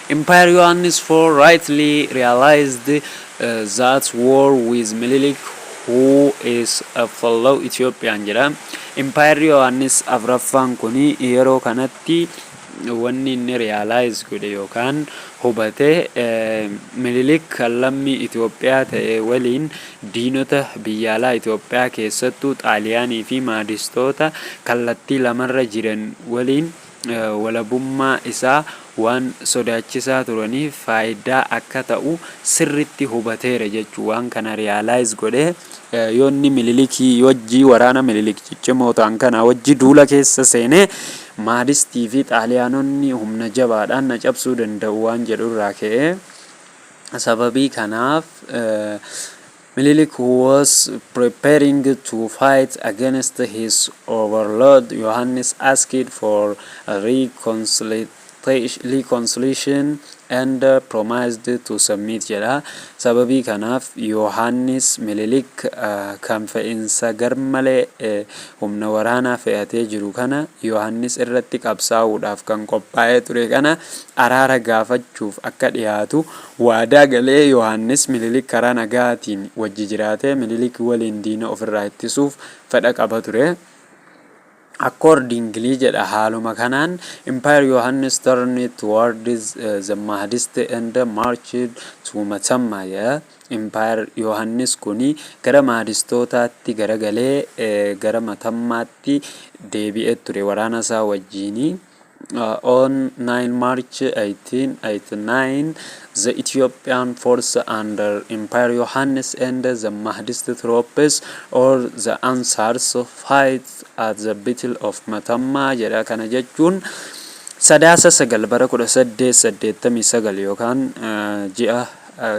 Emperor Yohannes IV rightly realized that war with Minilik, who is a fellow Ethiopian jedha. Emperor Yohannes Afraffaan kuni yeroo kanatti wanni inni realize godhe yookaan hubate Minilik kan lammii Itoophiyaa ta'e waliin diinota biyya alaa Itoophiyaa, keessattuu Xaaliyaanii fi Maadistoota kallattii lamarra jiran waliin walabummaa isaa waan sodaachisaa turaniif faayidaa akka ta'u sirritti hubateera jechuu. Waan kana realize godhe, yoonni Minilikii wajjii waraana Minilik ciccimoo ta'an kana wajji duula keessa seenee Maadistii fi Xaaliyaanonni humna jabaadhaan na cabsuu danda'u waan jedhu irraa ka'ee sababii kanaaf Minilik was preparing to fight against his overlord. Yohannes asked for reconciliation. and promised to submit jedha. Sababii kanaaf Yohaannis Minilik kan fe'insa garmalee humna waraanaa fe'atee jiru kana, Yohaannis irratti qabsaa'uudhaaf kan qophaa'ee ture kana, araara gaafachuuf akka dhiyaatu waadaa galee, Yohaannis Minilik karaa nagaatiin wajji jiraatee Minilik waliin diina ofirraa ittisuuf fedha qaba ture. Accordingly jedha, haaluma kanaan Emperor Yohannes turned towards the Mahdist and marched to Matamma jedha. Emperor Yohannes kuni gara Mahdistootaatti garagalee gara Matammaatti deebi'ee ture waraana isaa wajjiini. On 9 March 1889, the Ethiopian force under Emperor Yohannes and the Mahdist troops or the Ansars fight at the Battle of Matamma jedha. Kana jechuun Sadaasa 9 bara 1889 yookaan ji'a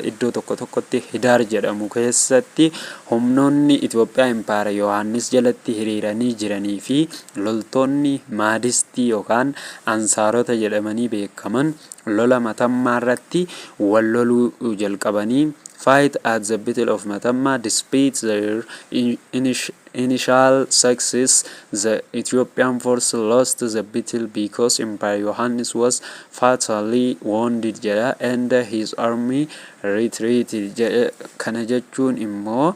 iddoo tokko tokkotti Hidaar jedhamu keessatti humnoonni Itoophiyaa Impaayera Yohaannis jalatti hiriiranii jiranii fi loltoonni Maadistii yookaan Ansaarota jedhamanii beekaman lola Matammaa irratti wal loluu jalqabanii. Fight at the Battle of Matamma. Despite their initial success, the Ethiopian force lost the battle because Emperor Yohannes was fatally wounded jedha and his army retreated jedha. Kana jechuun immoo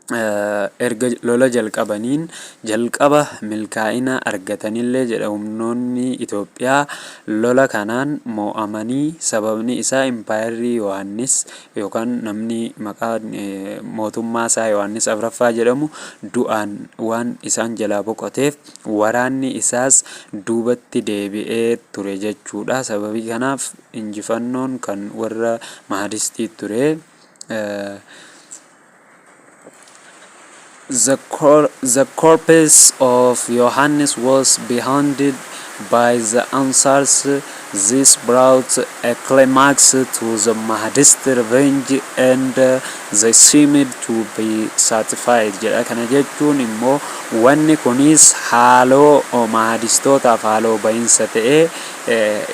erga lola jalqabaniin jalqaba milkaa'ina argatanillee jedha, humnoonni Itoophiyaa lola kanaan mo'amanii, sababni isaa Impaayerri Yohaannis yookaan namni maqaan mootummaa isaa Yohaannis Afraffaa jedhamu du'aan waan isaan jalaa boqoteef waraanni isaas duubatti deebi'ee ture jechuudha. Sababii kanaaf injifannoon kan warra Mahadistii ture. The corpse of Yohannes was beheaded by the Ansars. This brought a climax to the Mahdist revenge and they seemed to be satisfied jedha. Kana jechuun immoo wanni kunis haaloo Mahdistootaaf haaloo bahinsa ta'ee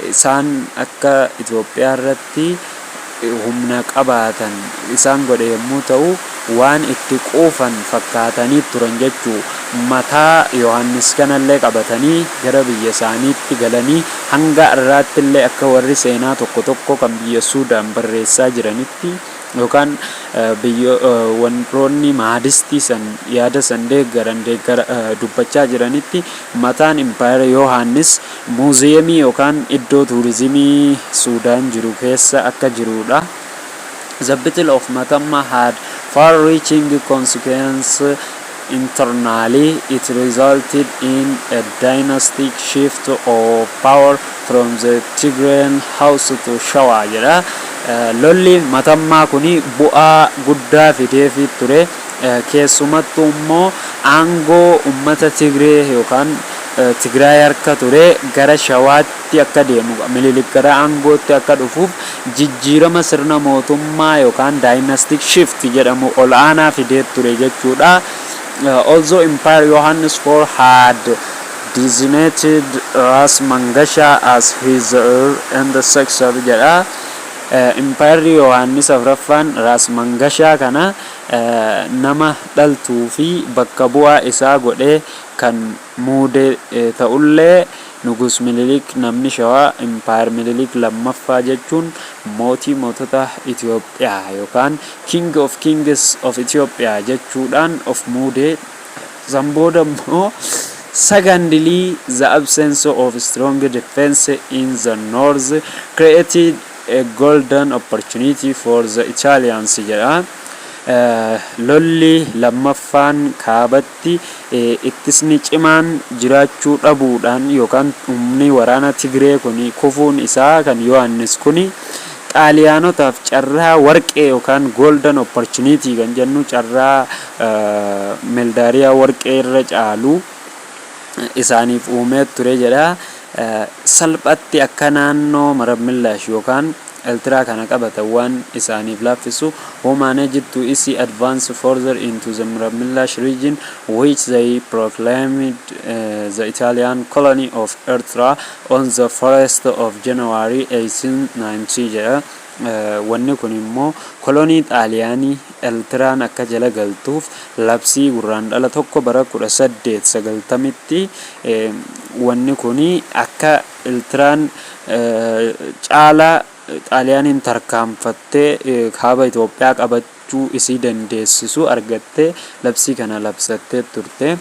isaan akka Itoophiyaa irratti humna qabaatan isaan godhe yommuu ta'u, waan itti quufan fakkaatanii turan jechuu. Mataa Yohannis kanallee qabatanii gara biyya isaaniitti galanii, hanga har'aatti illee akka warri seenaa tokko tokko kan biyya Suudaan barreessaa jiranitti yookaan biyya warroonni Mahadistii san yaada san deeggaran deeggara dubbachaa jiranitti, mataan Impaayera Yohaannis muuziyeemii yookaan iddoo tuurizimii Suudaan jiru keessa akka jirudha. The Battle of Matamma had far-reaching consequences internally. It resulted in a dynastic shift of power from the Tigrayan house to Shawa jedha. Lolli Matammaa kuni bu'aa guddaa fideefii ture. Keessumattuu immoo aangoo ummata Tigree yookaan Tigraay harka ture gara Shawaatti akka deemu, Minilik gara aangootti akka dhufuuf jijjiirama sirna mootummaa yookaan dynastic shift jedhamu ol aanaa fidee ture jechuudha. Although Emperor Yohannes IV had designated Ras Mangasha as his heir and successor jedha. Impaayerri Yohaannis Afraffaan Raas Mangashaa kana nama dhaltuu fi bakka bu'aa isaa godhee kan muude ta'ullee, Nugus Minilik namni Shawaa, Emperor Minilik lammaffaa jechuun mootii mootota Itoophiyaa yookaan King of Kings of Ethiopia jechuudhaan of muude. San booda immoo, secondly, the absence of strong defense in the north created a golden opportunity for the Italians jedha. Lolli lammaffaan kaabatti ittisni cimaan jiraachuu dhabuudhaan yookaan humni waraana Tigree kun kufuun isaa kan Yohaannis kuni Xaaliyaanotaaf carraa warqee yookaan golden opportunity kan jennu, carraa meeldaariyaa warqee irra caalu isaaniif uumee ture jedha. Salphatti akka naannoo Marab Millaash yookaan Eltiraa kana qabatan waan isaaniif laaffisu, who managed to easily advance further into the Mereb Millash region, which they proclaimed the Italian colony of Eritrea on the 1st of January 1890 jedha. Wanni kun immoo kolonii Xaaliyaanii Eltiraan akka jala galtuuf labsii Gurraandhala 1 bara 1890tti wanni kun akka Eltiraan caalaa Xaaliyaaniin tarkaanfattee kaaba Itoophiyaa qabachuu isii dandeessisu argattee labsii kana labsattee turte.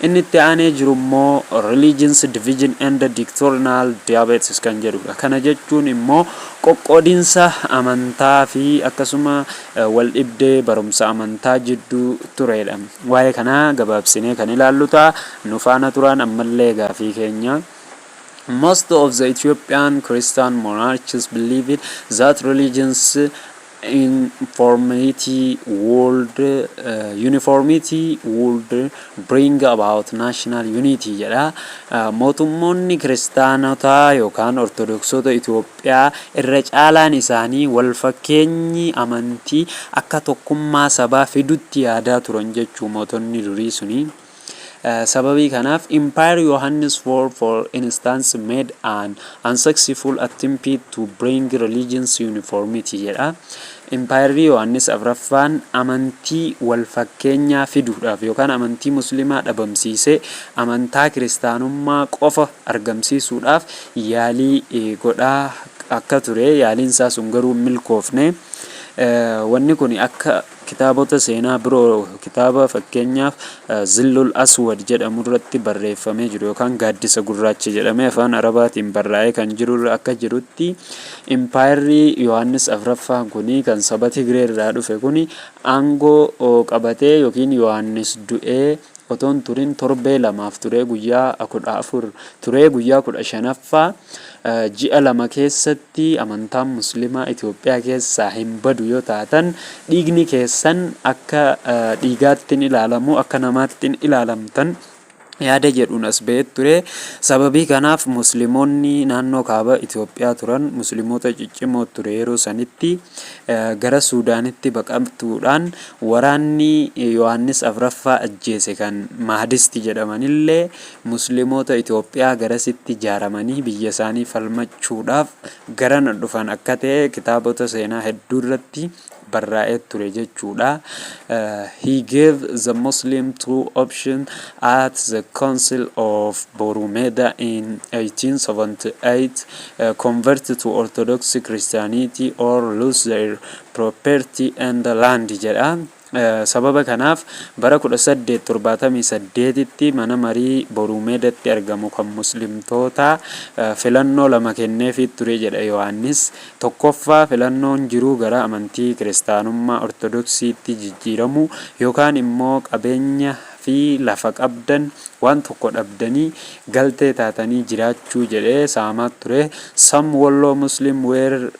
Inni itti aanee jiru immoo religions division and doctrinal debates kan jedhudha. Kana jechuun immoo qoqqoodinsa amantaa fi akkasuma wal dhibdee barumsa amantaa jidduu turedha. Waa'ee kanaa gabaabsinee kan ilaallu ta'a. Nu faana turaan ammallee gaafii keenya. Most of the Ethiopian Christian monarchs believed that religions uniformity would bring about national unity jedha. Mootummoonni kiristaanotaa yookaan Ortodoksota Itoophiyaa irra caalaan isaanii wal fakkeenyi amantii akka tokkummaa sabaa fidutti yaadaa turan jechuu mootonni durii suni. Sababii kanaaf Emperor Yohannes IV, for instance, made an unsuccessful attempt to bring religious uniformity jedha. Emperorri Yohannis Afraffaan amantii wal fakkeenyaa fiduudhaaf yookaan amantii Musliimaa dhabamsiisee amantaa Kiristaanummaa qofa argamsiisuudhaaf yaalii godhaa akka ture, yaaliin isaa sun garuu hin milkoofne. Wanni kun akka kitaabota seenaa biroo, kitaaba fakkeenyaaf Zillul Aswad jedhamu irratti barreeffamee jiru yookaan Gaaddisa Gurraacha jedhamee afaan Arabaatiin barraa'ee kan jiru akka jirutti, Emperorri Yohaannis Afraffaan kuni kan saba Tigree irraa dhufe kuni aangoo qabatee yookiin Yohaannis du'ee otoon turin torbee 2f turee, guyyaa 14 turee, guyyaa 15ffaa ji'a 2 keessatti amantaan Musliimaa Itoophiyaa keessaa hin badu yoo taatan, dhiigni keessan akka dhiigaatti hin ilaalamu, akka namaatti hin ilaalamtan yaada jedhuun as ba'ee ture. Sababii kanaaf Musliimoonni naannoo kaaba Itoophiyaa turan, Musliimoota ciccimoo ture yeroo sanitti, gara Suudaanitti baqatuudhaan waraanni Yohaannis Afraffaa ajjeese kan Mahdisti jedhamanillee Musliimoota Itoophiyaa garasitti ijaaramanii biyya isaanii falmachuudhaaf garana dhufan akka ta'e kitaabota seenaa hedduu irratti barraa'ee ture jechuudha. He gave the Muslim two options at the Council of Borumeda in 1878: convert to Orthodox Christianity or lose their property and land jedha. Sababa kanaaf bara 1878tti mana marii Borumeedatti argamu kan Muslimtoota filannoo lama kenneefii ture jedha Yohaannis. Tokkoffaa, filannoon jiruu gara amantii Kiristaanummaa Ortodoksiitti jijjiiramuu yookaan immoo qabeenya fi lafa qabdan waan tokko dhabdanii galtee taatanii jiraachuu jedhee saamaa ture. Some Wollo Muslim were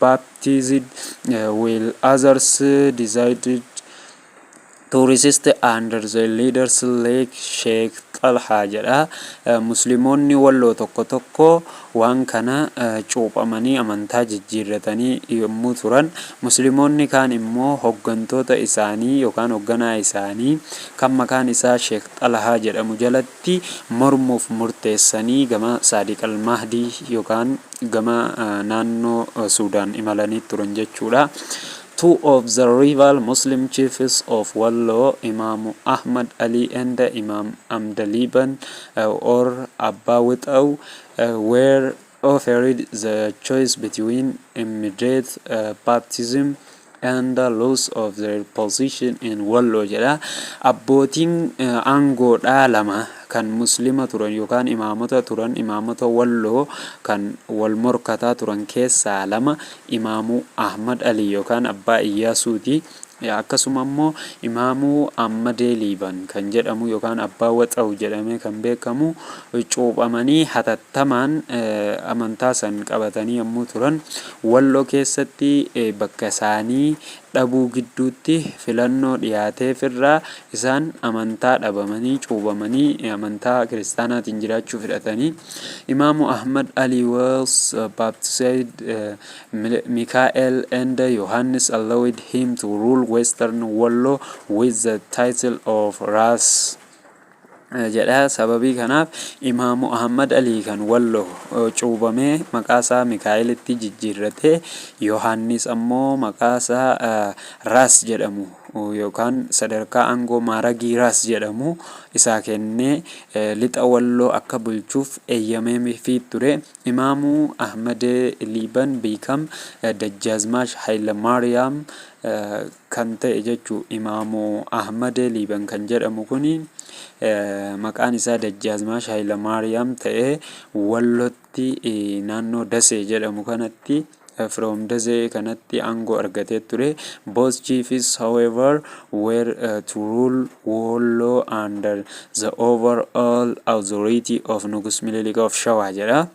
baptized while others decided to resist under the leaders like Sheikh Talha jedha. Musliimoonni Walloo tokko tokko waan kana cuuphamanii amantaa jijjiirratanii yommuu turan, Musliimoonni kaan immoo hoggantoota isaanii yookaan hogganaa isaanii kan maqaan isaa Sheekh Xalahaa jedhamu jalatti mormuuf murteessanii gama Saadiq al-Mahdii yookaan gama naannoo Suudaan imalanii turan jechuudha. Two of the rival Muslim chiefs of Wallo, Imam Ahmad Ali and Imam Amdaliban or Abba Witau, were offered the choice between immediate baptism and the loss of their position in Wallo jedha. Abbootiin aangoodhaa lama kan Muslima turan yookaan imaamota turan, imaamota Walloo kan wal morkataa turan keessaa lama Imaamuu Ahmad Ali yookaan Abbaa Iyyaasuuti. Akkasuma immoo Imaamuu Ahmadee Liiban kan jedhamu yookaan Abbaa Waxawu jedhamee kan beekamu cuuphamanii hatattamaan amantaa san qabatanii yommuu turan, Walloo keessatti bakka isaanii dhabuu gidduutti filannoo dhiyaateefirraa isaan amantaa dhabamanii cuuphamanii amantaa kiristaanaatiin jiraachuu fudhatanii. Imaamu Ahmad Ali was baptized Mikael and Yohannes allowed him to rule Western Wollo with the title of Ras jedha. Sababii kanaaf Imaamu Ahmad Alii kan Wallo cuuphamee maqaasaa Mikaa'elitti jijjiirrate, Yohaannis ammoo maqaasaa Ras jedhamu yookaan sadarkaa aangoo maaragii Ras jedhamu isaa kennee lixa Walloo akka bulchuuf eeyyameefii ture. Imaamu Ahmadee Liiban became Dajjaazmaash Haayile Maariyaam kan ta'e jechuu. Imaamu Ahmadee Liiban kan jedhamu kuni maqaan isaa Dajjaazmaash Haayile Maariyaam ta'ee Wallotti naannoo Dasee jedhamu kanatti, from Dasee kanatti aangoo argatee ture. Both chiefs, however, were to rule Wollo under the overall authority of Nugus Minilik of Shawaa jedha.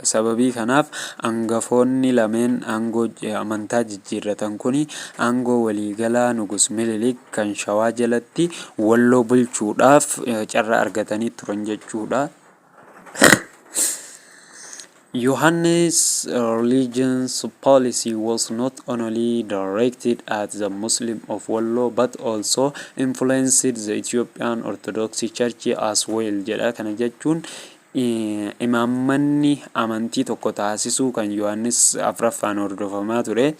Sababii kanaaf hangafoonni lameen aangoo amantaa jijjiirratan kuni aangoo waliigalaa Nugus Minilik kan Shawaa jalatti Walloo bulchuudhaaf carraa argatanii turan jechuudha. Yohannes' religious policy was not only directed at the Muslim of Wollo but also influenced the Ethiopian Orthodox Church as well jedha. Kana jechuun imaammanni amantii tokko taasisuu kan Yohaannis afraffaan hordofamaa ture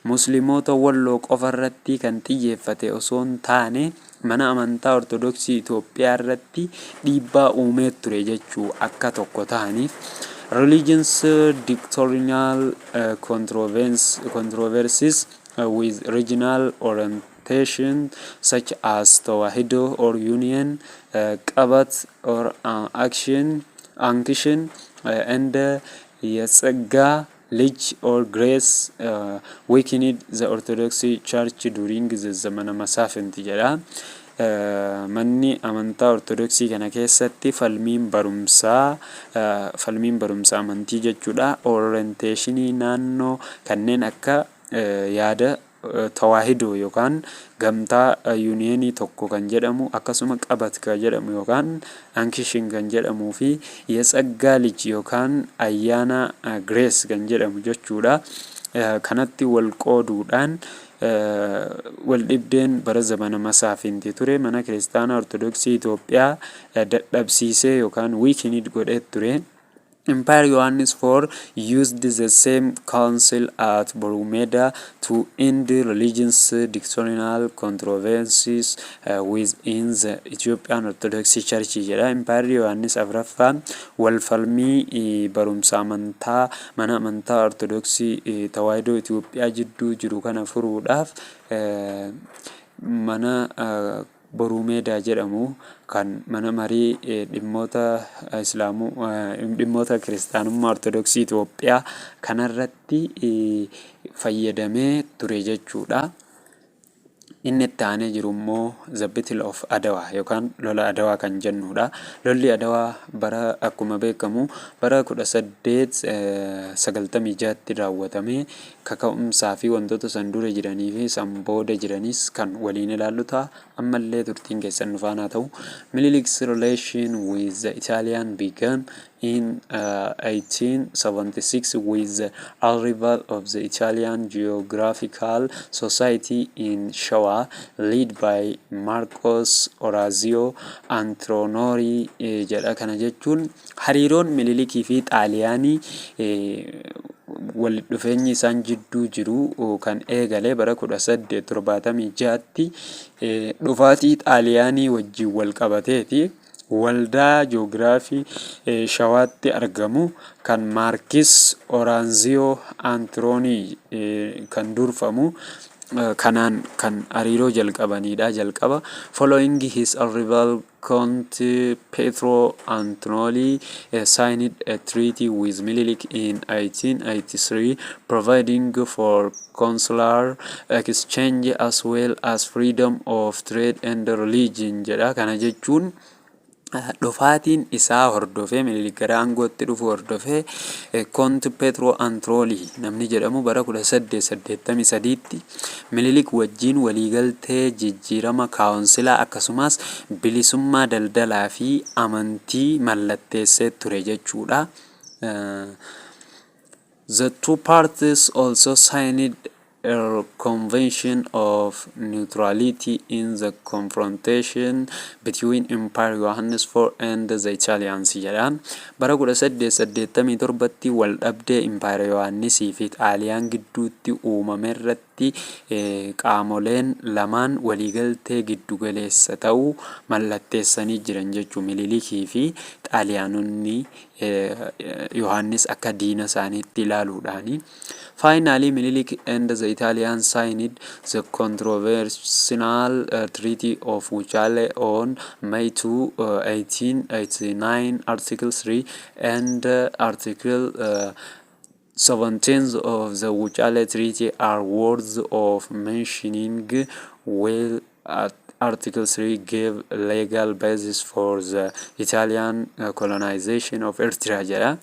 Musliimoota Walloo qofa irratti kan xiyyeeffate osoo hin taane, mana amantaa Ortodoksii Itoophiyaa irratti dhiibbaa uumee ture jechuu akka tokko ta'aniif. Religious doctrinal controversies with regional orientation such as Tewahedo or Union, Qabat or Action, Unction and የጸጋ ልጅ or Grace weakened the Orthodox Church during the Zamana Masaafint jedha. Manni amantaa Ortodoksii kana keessatti falmiin barumsa amantii jechuudha. Orientation naannoo kanneen akka yaada Tawaahidoo yookaan gamtaa unionii tokko kan jedhamu, akkasuma Qabat kan jedhamu yookaan Unction kan jedhamuu fi የጸጋ ልጅ yookaan ayyaana Grace kan jedhamu jechuudha. Kanatti wal qooduudhaan wal dhibdeen bara Zamana Masaafinti ture mana kiristaanaa Ortodoksii Itoophiyaa dadhabsiisee yookaan weakened godhee ture. Emperor Yohannes IV used the same council at Borumeda to end religious doctrinal controversies within the Ethiopian Orthodox Church jedha. Emperor Yohannes afraffaan wal falmii barumsa amantaa mana amantaa Ortodoksii Tawaahidoo Itoophiyaa jidduu jiru kana furuudhaaf mana Borumeedaa jedhamu kan mana marii dhimmoota Islaamuu, dhimmoota kiristaanummaa Ortodoksii Itoophiyaa kanarratti fayyadamee ture jechuudha. Inni itti aanee jiru immoo The Battle of Adawaa yookaan lola Adawaa kan jennudha. Lolli Adawaa bara akkuma beekamu bara 1896tti raawwatamee kaka'umsaa fi wantoota san dura jiranii fi san booda jiranis kan waliin ilaallu ta'a. Ammallee turtiin keessan nu faana ta'u. Minilik's relation with the Italian began in 1876 with the arrival of the Italian Geographical Society in Shawa, led by Marcos Orazio Antinori jedha. Kana jechuun hariiroon Minilikii fi Xaaliyaanii walitti dhufeenyi isaan jidduu jiru kan eegale bara 1876tti dhufaatii Xaaliyaanii wajjin wal qabateeti. Waldaa Joogiraafii Shawaatti argamu kan Maarkis Oraanziyoo Antiroonii kan durfamu Kanaan kan hariiroo jalqabanidha jalqaba. Following his arrival, Count Pietro Antonelli signed a treaty with Minilik in 1883, providing for consular exchange as well as freedom of trade and religion jedha. Kana jechuun dhufaatiin isaa hordofee, Minilik gara aangootti dhufu hordofee, Count Pietro Antonelli namni jedhamu bara 1883tti Minilik wajjin waliigaltee jijjiirama kaawunsilaa akkasumas bilisummaa daldalaa fi amantii mallatteessee ture jechuudha. The two parties also signed a convention of neutrality in the confrontation between Emperor Yohannes IV and the Italians jedha. Bara 1887tti wal dhabdee Emperor Yohannisii fi Xaaliyaan gidduutti uumame irratti qaamoleen lamaan waliigaltee giddugaleessa ta'uu mallatteessanii jiran jechuu, Minilikii fi Xaaliyaanonni Yohannis akka diina isaaniitti ilaaluudhaani. Finally, Minilik and the Italians signed the controversial Treaty of Wuchale on May 2, 1889. Article 3 and Article 17 of the Wuchale Treaty are worth of mentioning, while Article 3 gave legal basis for the Italian colonization of Eritrea jedha.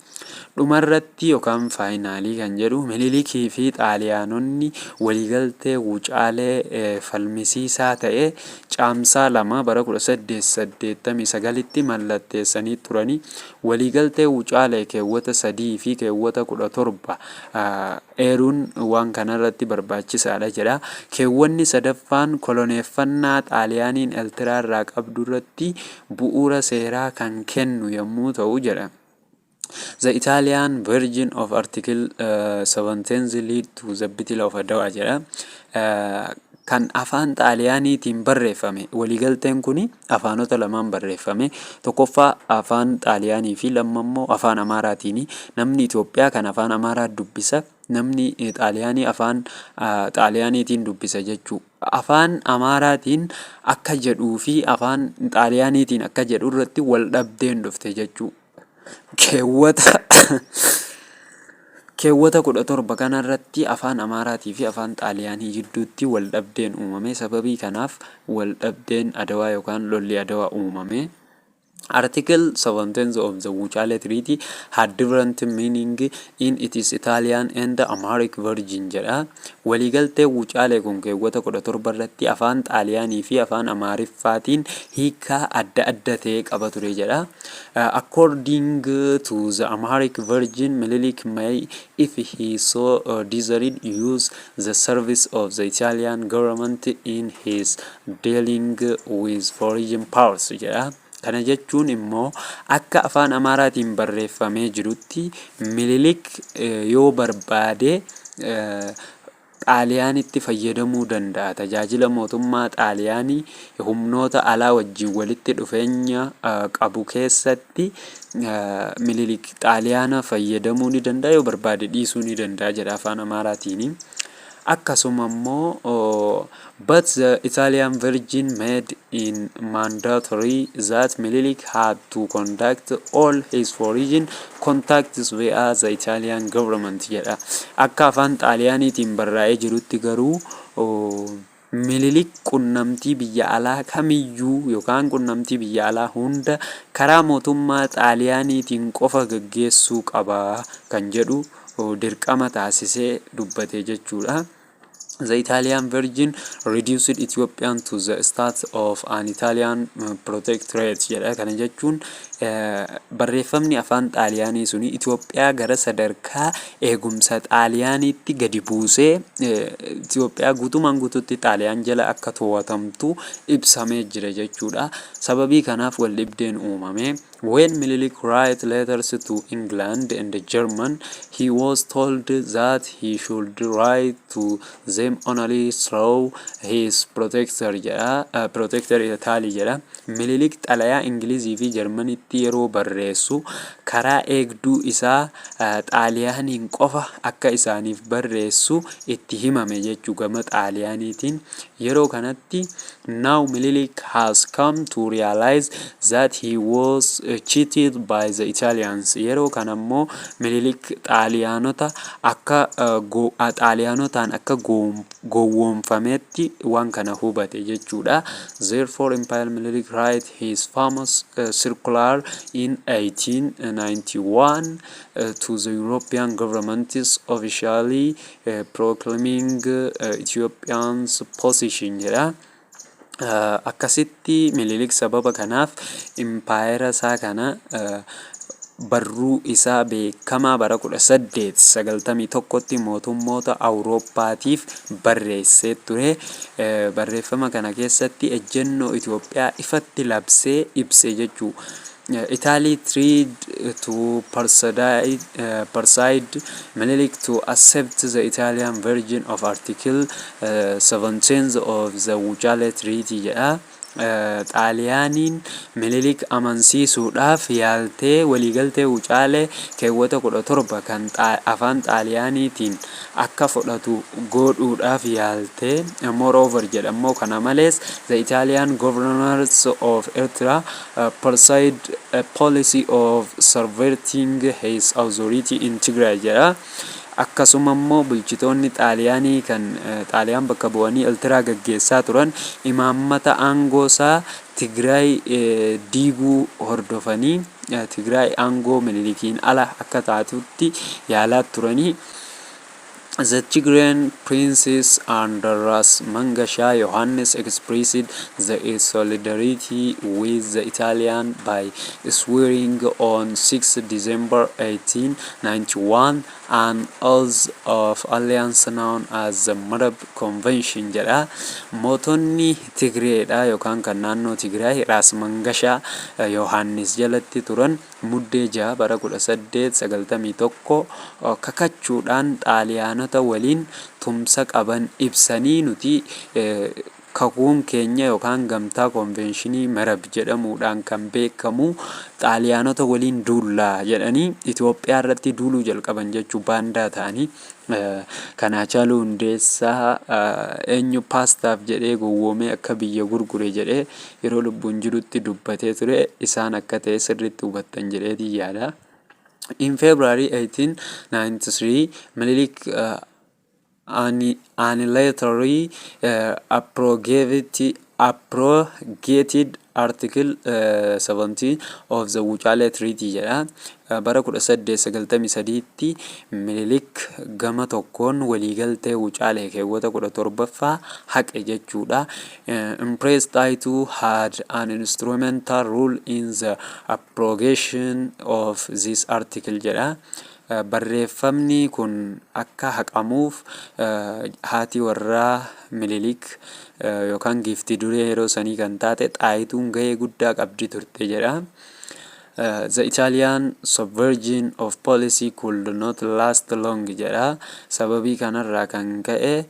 Dhumarratti yookaan finally kan jedhu, Minilikii fi Xaaliyaanonni waliigaltee Wucaalee falmisiisaa ta'e Caamsaa 2 bara 1889tti mallatteessanii turanii. Waliigaltee Wucaalee keewwata 3 fi keewwata 17 eeruun waan kanarratti barbaachisaadha jedha. Keewwanni sadaffaan koloneeffannaa Xaaliyaaniin Eertiraa irraa qabdu irratti bu'uura seeraa kan kennu yommuu ta'u jedha. The Italian version of Article 17 lead to the Battle of Adwa jedha. Kan afaan Xaaliyaaniitiin barreeffame, waliigalteen kun afaanota lamaan barreeffame. Tokkoffaa afaan Xaaliyaanii fi lammaffaa afaan Amaaraatiin. Namni Itoophiyaa kan afaan Amaaraa dubbisa, namni Xaaliyaanii afaan Xaaliyaaniitiin dubbisa jechuudha. Afaan Amaaraatiin akka jedhuu fi afaan Xaaliyaaniitiin akka jedhu irratti wal dhabdeen dhufte jechuudha. Keewwata 17 kanarratti afaan Amaaraatii fi afaan Xaaliyaanii gidduutti wal dhabdeen uumame. Sababii kanaaf wal dhabdeen Adawaa yookaan lolli Adawaa uumame. Article 17 of the Wuchale Treaty had different meaning in its Italian and Amharic version jedha. Waliigaltee Wucaalee kun keewwata 17 irratti afaan Xaaliyaanii fi afaan Amaariffaatiin hiikaa adda adda ta'e qaba ture jedha. According to the Amharic version, Minilik may, if he so desired, use the service of the Italian government in his dealing with foreign powers jedha. Kana jechuun immoo akka afaan Amaaraatiin barreeffamee jirutti Minilik yoo barbaade Xaaliyaanitti fayyadamuu danda'a. Tajaajila mootummaa Xaaliyaanii humnoota alaa wajjin walitti dhufeenya qabu keessatti Minilik Xaaliyaana fayyadamuu ni danda'a, yoo barbaade dhiisuu ni danda'a jedha afaan Amaaraatiini. Akkasuma immoo, but the Italian version made it mandatory that Minilik had to conduct all his foreign contacts via the Italian government jedha. Akka afaan Xaaliyaaniitiin barraa'ee jirutti garuu Minilik qunnamtii biyya alaa kamiyyuu yookaan qunnamtii biyya alaa hunda karaa mootummaa Xaaliyaaniitiin qofa gaggeessuu qaba kan jedhu dirqama taasisee dubbate jechuudha. The Italian version reduced Ethiopia to the status of an Italian protectorate jedha. Kana jechuun barreeffamni afaan Xaaliyaanii suni Itoophiyaa gara sadarkaa eegumsa Xaaliyaaniitti gadi buusee, Itoophiyaa guutumaan guututti Xaaliyaan jala akka to'atamtu ibsamee jira jechuudha. Sababii kanaaf wal dhibdeen uumame. When Minilik write letters to England and German, he was told that he should write to them only through his protector jedha. Protector Italy jedha. Minilik xalayaa Ingilizii fi Jarmanitti yeroo barreessu karaa Karaa eegduu isaa Xaaliyaaniin qofa akka isaaniif barreessu itti himame jechuu gama Xaaliyaaniitiin. Yeroo kanatti now Minilik has come to realize that he was cheated by the Italians. Yeroo kana immoo Minilik Xaaliyaanota akka Xaaliyaanotaan akka gowwoomfametti waan kana hubate jechuudha. Therefore, Emperor Minilik write his famous circular in 1891 to the European governments, officially proclaiming Ethiopian's position jedha. Akkasitti Minilik sababa kanaaf impaayera isaa kana barruu isaa beekamaa bara 1891tti mootummoota Awurooppaatiif barreessee ture. Barreeffama kana keessatti ejjennoo Itoophiyaa ifatti labsee ibse jechuu. Italy tried to persuade Minilik to accept the Italian version of Article 17 of the Wuchale Treaty jedha. Xaaliyaaniin Minilik amansiisuudhaaf yaaltee waliigaltee Wucaalee keewwata 17 kan afaan Xaaliyaaniitiin akka fudhatu godhuudhaaf yaaltee. Moreover jedhammoo, kana malees, the Italian governors of Eritrea pursued a policy of subverting his authority in Tigray jedha. Akkasuma immoo bulchitoonni Xaaliyaanii kan Xaaliyaan bakka bu'anii Eertiraa gaggeessaa turan imaammata aangoo isaa Tigraay diiguu hordofanii Tigraay aangoo Minilikiin ala akka taatutti yaalaa turanii. The Tigrayan princes under Ras Mangasha Yohannes expressed their solidarity with the Italian by swearing on 6 December 1891 an oath of alliance known as the Marab Convention jedha. Mootonni Tigreedha yookaan kan naannoo Tigraay Raas Mangashaa Yohannis jalatti turan Muddee 6 bara 1891 kakachuudhaan Xaaliyaanota waliin tumsa qaban ibsanii, nuti kakuun keenya yookaan gamtaa konvenshinii Marab jedhamuudhaan kan beekamu Xaaliyaanota waliin duullaa jedhanii Itoophiyaa irratti duuluu jalqaban jechuu baandaa ta'anii. Kan Haacaaluu Hundeessaa eenyu paastaaf jedhee gowwoomee akka biyya gurgure jedhee yeroo lubbuun jirutti dubbatee ture isaan akka ta'e sirriitti hubattan jedheetii yaada. In February 1893, Minilik unilaterally abrogated Article 17 of the Wuchale Treaty jedha. Bara 1893tti Minilik gama tokkoon waliigaltee Wucaalee keewwata 17ffaa haqe jechuudha. Empress Taitu had an instrumental role in the abrogation of this article jedha. Barreeffamni kun akka haqamuuf haati warraa Minilik yookaan giiftii duree yeroo sanii kan taate Xaayituun gahee guddaa qabdi turte jedha. The Italian subversion of policy could not last long jedha. Sababii kanarraa kan ka'e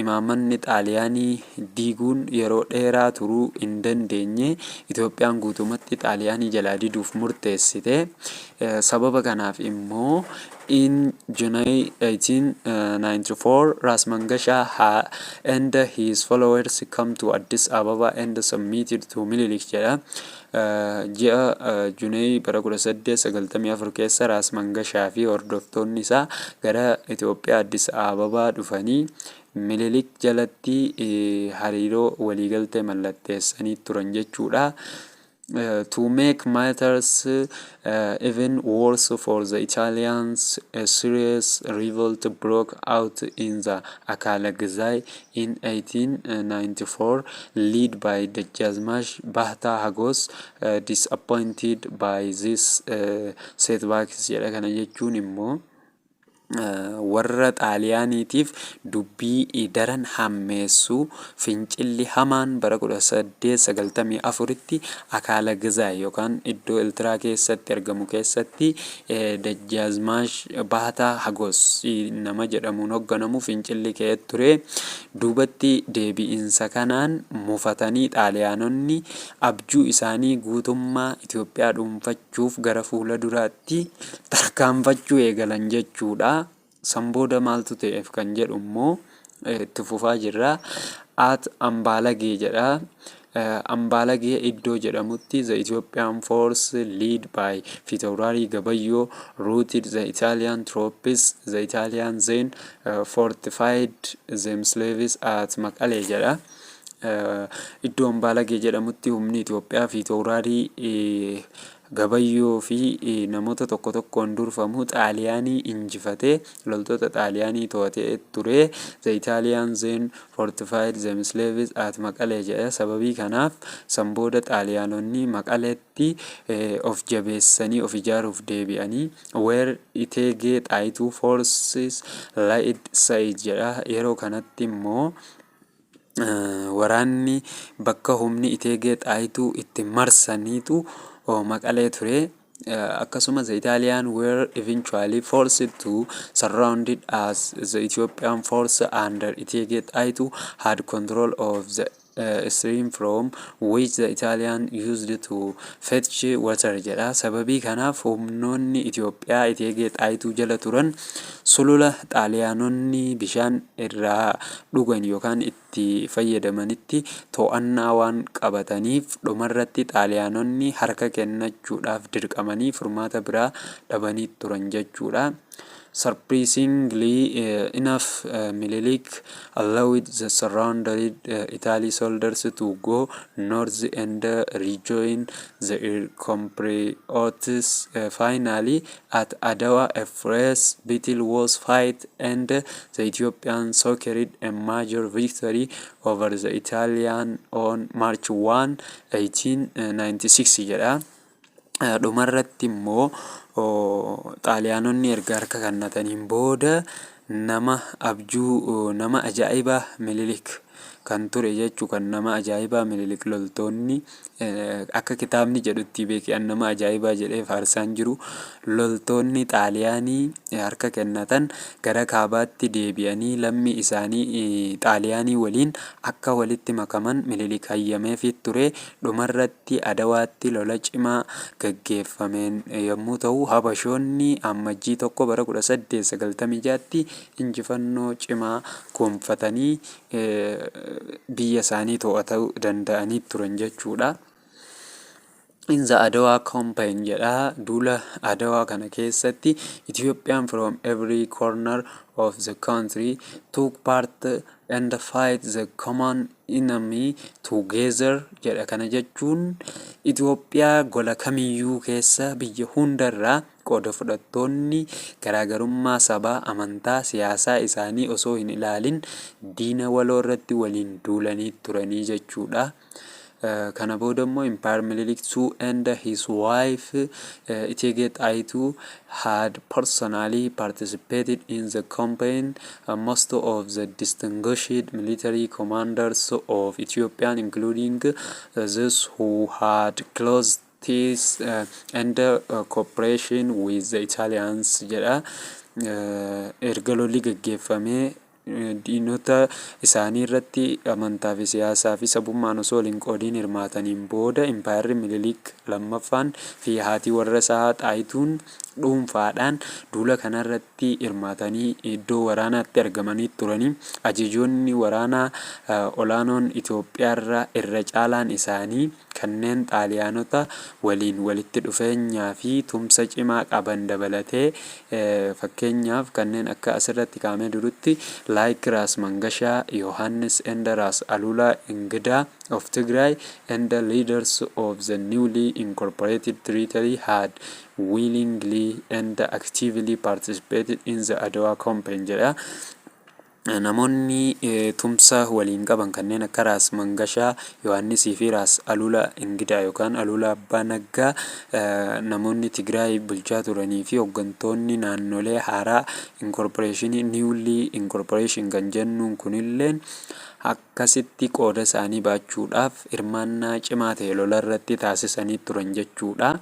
imaammanni Xaaliyaanii diiguun yeroo dheeraa turuu hin dandeenye. Itoophiyaan guutumatti Xaaliyaanii jalaa diduuf murteessite. Sababa kanaaf immoo in July 1894 Ras Mangasha and his followers come to Addis Ababa and submitted to Minilik jedha. Ji'a Junee bara 1894 keessa Raas Mangashaa fi hordoftoonni isaa gara Itoophiyaa Addis Ababaa dhufanii Minilik jalatti hariiroo waliigaltee mallatteessanii turan jechuudha. To make matters even worse for the Italians, a serious revolt broke out in the Akala Gizai in 1894, led by Dejazmach Bahta Hagos, disappointed by this setbacks jedha. Kana jechuun immoo Warra Xaaliyaaniitiif dubbii daran hammeessuu fincilli hamaan bara 1894tti Akaala Gizaay yookaan iddoo Iltiraa keessatti argamu keessatti Dajjaazmaash Baataa Hagos nama jedhamuun hoogganamu fincilli ka'ee ture. Duubatti deebi'insa kanaan mufatanii Xaaliyaanonni abjuu isaanii guutummaa Itoophiyaa dhuunfachuuf gara fuula duraatti tarkaanfachuu eegalan jechuudha. San booda maaltu ta'eef kan jedhu immoo itti fufaa jirra. At Ambaalagee jedha. Ambaalagee iddoo jedhamutti the Ethiopian force led by Fitawraarii Gabayyoo routed the Italian troops. The Italian then fortified themselves at Maqalee jedha. Iddoo Ambaalagee jedhamutti humni Itoophiyaa Fitawraarii Gabayyoo fi namoota tokko tokkoon durfamu Xaaliyaanii injifatee loltoota Xaaliyaanii to'atee ture. The Italian then fortified themselves at Maqalee jedha. Sababii kanaaf san booda Xaaliyaanonni Maqaleetti of jabeessanii of ijaaruuf deebi'anii, where Iteegee Xaayituu forces laid siege jedha. Yeroo kanatti immoo waraanni bakka humni Iteegee Xaayituu itti marsaniitu Maqalee ture. Akkasumas the Italian were eventually forced to surround it as the Ethiopian force under Iteegee Xaayituu had control of the stream from which the Italian used to fetch water jedha. Sababii kanaaf humnoonni Itoophiyaa Iteegee Xaayituu jala turan sulula Xaaliyaanonni bishaan irraa dhugan yookaan itti fayyadamanitti to'annaa waan qabataniif, dhumarratti Xaaliyaanonni harka kennachuudhaaf dirqamanii furmaata biraa dhabanii turan jechuudha. Surprisingly enough, Minilik allowed the surrounded Italy soldiers to go north and rejoin their compatriots. Finally, at Adwa, a fierce battle was fought and the Ethiopians secured a major victory over the Italian on March 1, 1896 jedha. Dhumarratti immoo Xaaliyaanonni erga harka kennataniin booda nama abjuu, nama ajaa'ibaa Minilik kan ture jechuu, kan nama ajaa'ibaa Minilik, loltoonni akka kitaabni jedhutti beekan nama ajaa'ibaa jedhee faarsaan jiru, loltoonni Xaaliyaanii harka kennatan gara kaabaatti deebi'anii lammii isaanii Xaaliyaanii waliin akka walitti makaman Minilik hayyameefii ture. Dhumarratti Adawaatti lola cimaa gaggeeffameen yommuu ta'u, Habashoonni Ammajjii 1 bara 1896tti injifannoo cimaa gonfatanii biyya isaanii to'atuu danda'anii turan jechuudha. In the Adwa campaign jedha. Duula Adawaa kana keessatti Ethiopian from every corner of the country took part and fight the common enemy together jedha. Kana jechuun Itoophiyaa gola kamiyyuu keessa biyya hundarraa qooda fudhattoonni garaagarummaa sabaa, amantaa, siyaasaa isaanii osoo hin ilaalin diina waloo irratti waliin duulanii turanii jechuudha. Kana booda immoo Emperor Minilik II and his wife Iteegee Xaayituu had personally participated in the campaign. Most of the distinguished military commanders of Ethiopia, including those who had close ties and cooperation with the Italians jedha. Erga lolli gaggeeffamee diinota isaanii irratti amantaa fi siyaasaa fi sabummaan osoo wal hin qoodiin hirmaataniin booda, Impaayerri Minilik lammaffaan fi haati warra isaa Xaayituun dhuunfaadhaan duula kanarratti hirmaatanii iddoo waraanaatti argamanii turanii. Ajajoonni waraanaa olaanoon Itoophiyaarra irra caalaan isaanii kanneen Xaaliyaanota waliin walitti dhufeenyaa fi tumsa cimaa qaban dabalatee, fakkeenyaaf kanneen akka asirratti kaa'amee jirutti, like Ras Mangashaa Yohannis and Ras Alula Ingidaa of Tigray and the leaders of the newly incorporated territory, had willingly and actively participated in the Adwa campaign jedha. Namoonni tumsa waliin qaban kanneen akka Raas Mangashaa Yohaannisii fi Raas Alulaa Ingidaa yookaan Alulaa Abbaa Naggaa, namoonni Tigraay bulchaa turanii fi hooggantoonni naannolee haaraa incorporation, newly incorporation kan jennuun kunilleen akkasitti qooda isaanii baachuudhaaf hirmaannaa cimaa ta'e lola irratti taasisanii turan jechuudha.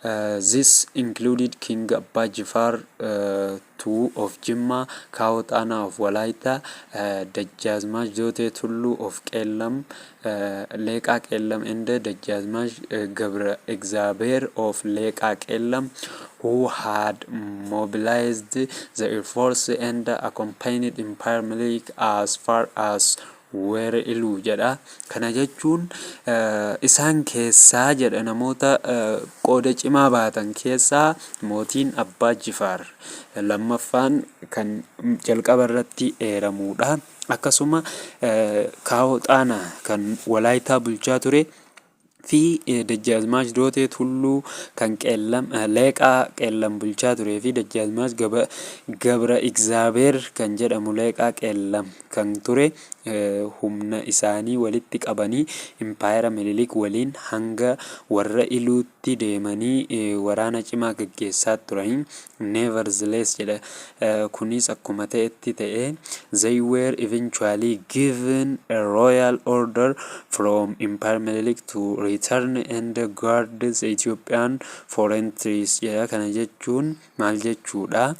This included King Abbaa Jifaar II of Jimma, Kawo Xaanaa of Walaayittaa, Dajjaazmaach Jootee Tulluu of Qeellam, Leeqaa Qeellam and Dajjaazmaach Gabra Egzaabeer of Leeqaa Qeellam, who had mobilized the air force and accompanied Emperor Minilik as far as Were'iluu jedha. Kana jechuun isaan keessaa jedha, namoota qooda cimaa baatan keessaa mootiin Abbaa Jifaar lammaffaan kan jalqaba irratti eeramudha. Akkasuma Kaawoo Xaanaa kan Walaayitaa bulchaa ture fi Dajjaazmaach Dootee Tulluu kan Qeellam, Leeqaa Qeellam bulchaa turee fi Dajjaazmaach Gabra Igzaabeer kan jedhamu Leeqaa Qeellam kan ture humna isaanii walitti qabanii Impaayera Minilik waliin hanga warra Iluutti deemanii waraana cimaa gaggeessaa turanii. Nevertheless jedha, kunis akkuma ta'etti ta'e, they were eventually given a royal order from Emperor Minilik to return and guard the Ethiopian frontiers jedha. Kana jechuun maal jechuudha?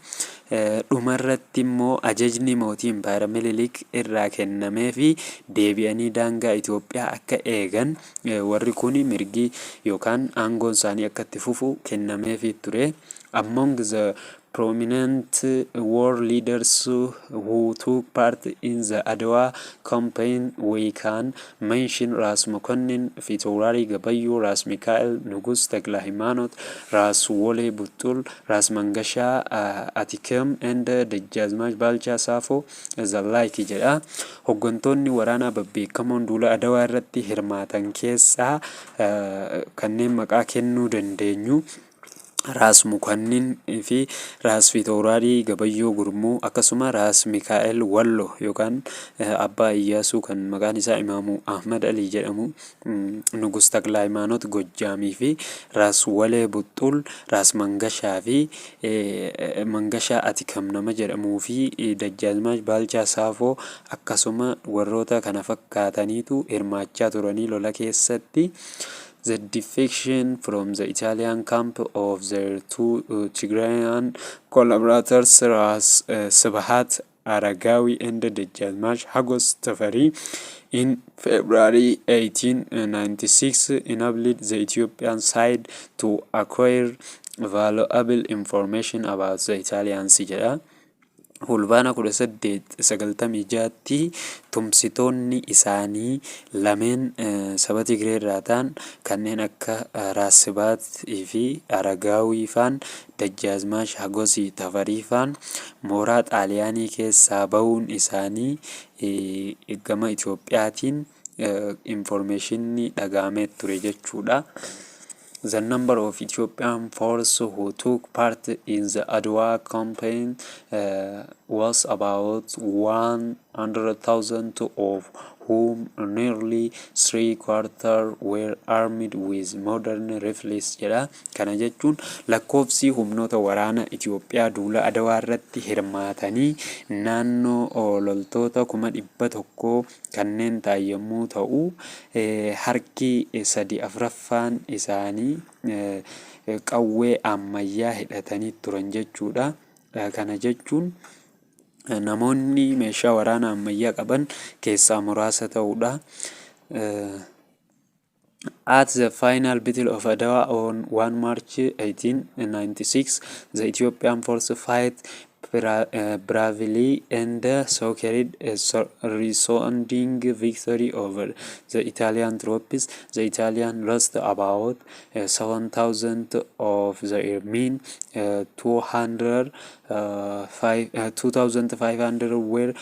Dhumarratti immoo ajajni mootii Impaayera Minilik irraa kennamee fi deebi'anii daangaa Itoophiyaa akka eegan, warri kun mirgi yookaan aangoon isaanii akka itti fufu kennameefii ture. Among the prominent war leaders who took part in the Adwa campaign, we can mention Ras Mokonnin, Fitawrari Gabayyoo, Ras Mikael, Nugus Takla Haymanot, Ras Wole Butul, Ras Mangasha Atikem and Dejjazmach Balcha Safo the like jedha. Hooggantoonni waraanaa babbeekamoon duula Adawaa irratti hirmaatan keessaa kanneen maqaa kennuu dandeenyu Raas Mukannin fi Raas Fiitawraarii Gabayyoo Gurmuu, akkasuma Raas Mikaa'el Wallo yookaan Abbaa Iyyaasuu kan maqaan isaa Imaamuu Ahmad Alii jedhamu, Nugus Takla Hayimaanot Gojjaamii fi Raas Walee Buxxul, Raas Mangashaa fi Mangashaa Atikam nama jedhamuu fi Dajjaazmaach Baalchaa Saafoo, akkasuma warroota kana fakkaataniitu hirmaachaa turanii lola keessatti. The defection from the Italian camp of their two Tigrayan collaborators, Ras Sibhat Aragawi and Dejjazmach Hagos Tafari, in February 1896 enabled the Ethiopian side to acquire valuable information about the Italians jedha. Fulbaana 1896tti tumsitoonni isaanii lameen saba Tigree irraa ta'an kanneen akka Raas Sibaat fi Aragaawii faan, Dajjaazmaach Hagosii Tafarii faan mooraa Xaaliyaanii keessaa bahuun isaanii gama Itoophiyaatiin informationni dhagahamee ture jechuudha. The number of Ethiopian force who took part in the Adwa campaign was about 100,000, of whom nearly three quarter were armed with modern rifles jedha. Kana jechuun lakkoofsi humnoota waraana Itoophiyaa duula Adawaa irratti hirmaatanii naannoo loltoota 100,000 kanneen ta'an yommuu ta'u, harki sadi afuraffaan isaanii qawwee ammayyaa hidhatanii turan jechuudha. Kana jechuun namoonni meeshaa waraana ammayyaa qaban keessaa muraasa ta'uudha. At the final battle of Adwa on 1 March 1896, the Ethiopian force fight bravely and secured a resounding victory over the Italian troops. The Italian lost about 7,000 of their men, 200, 2,500 were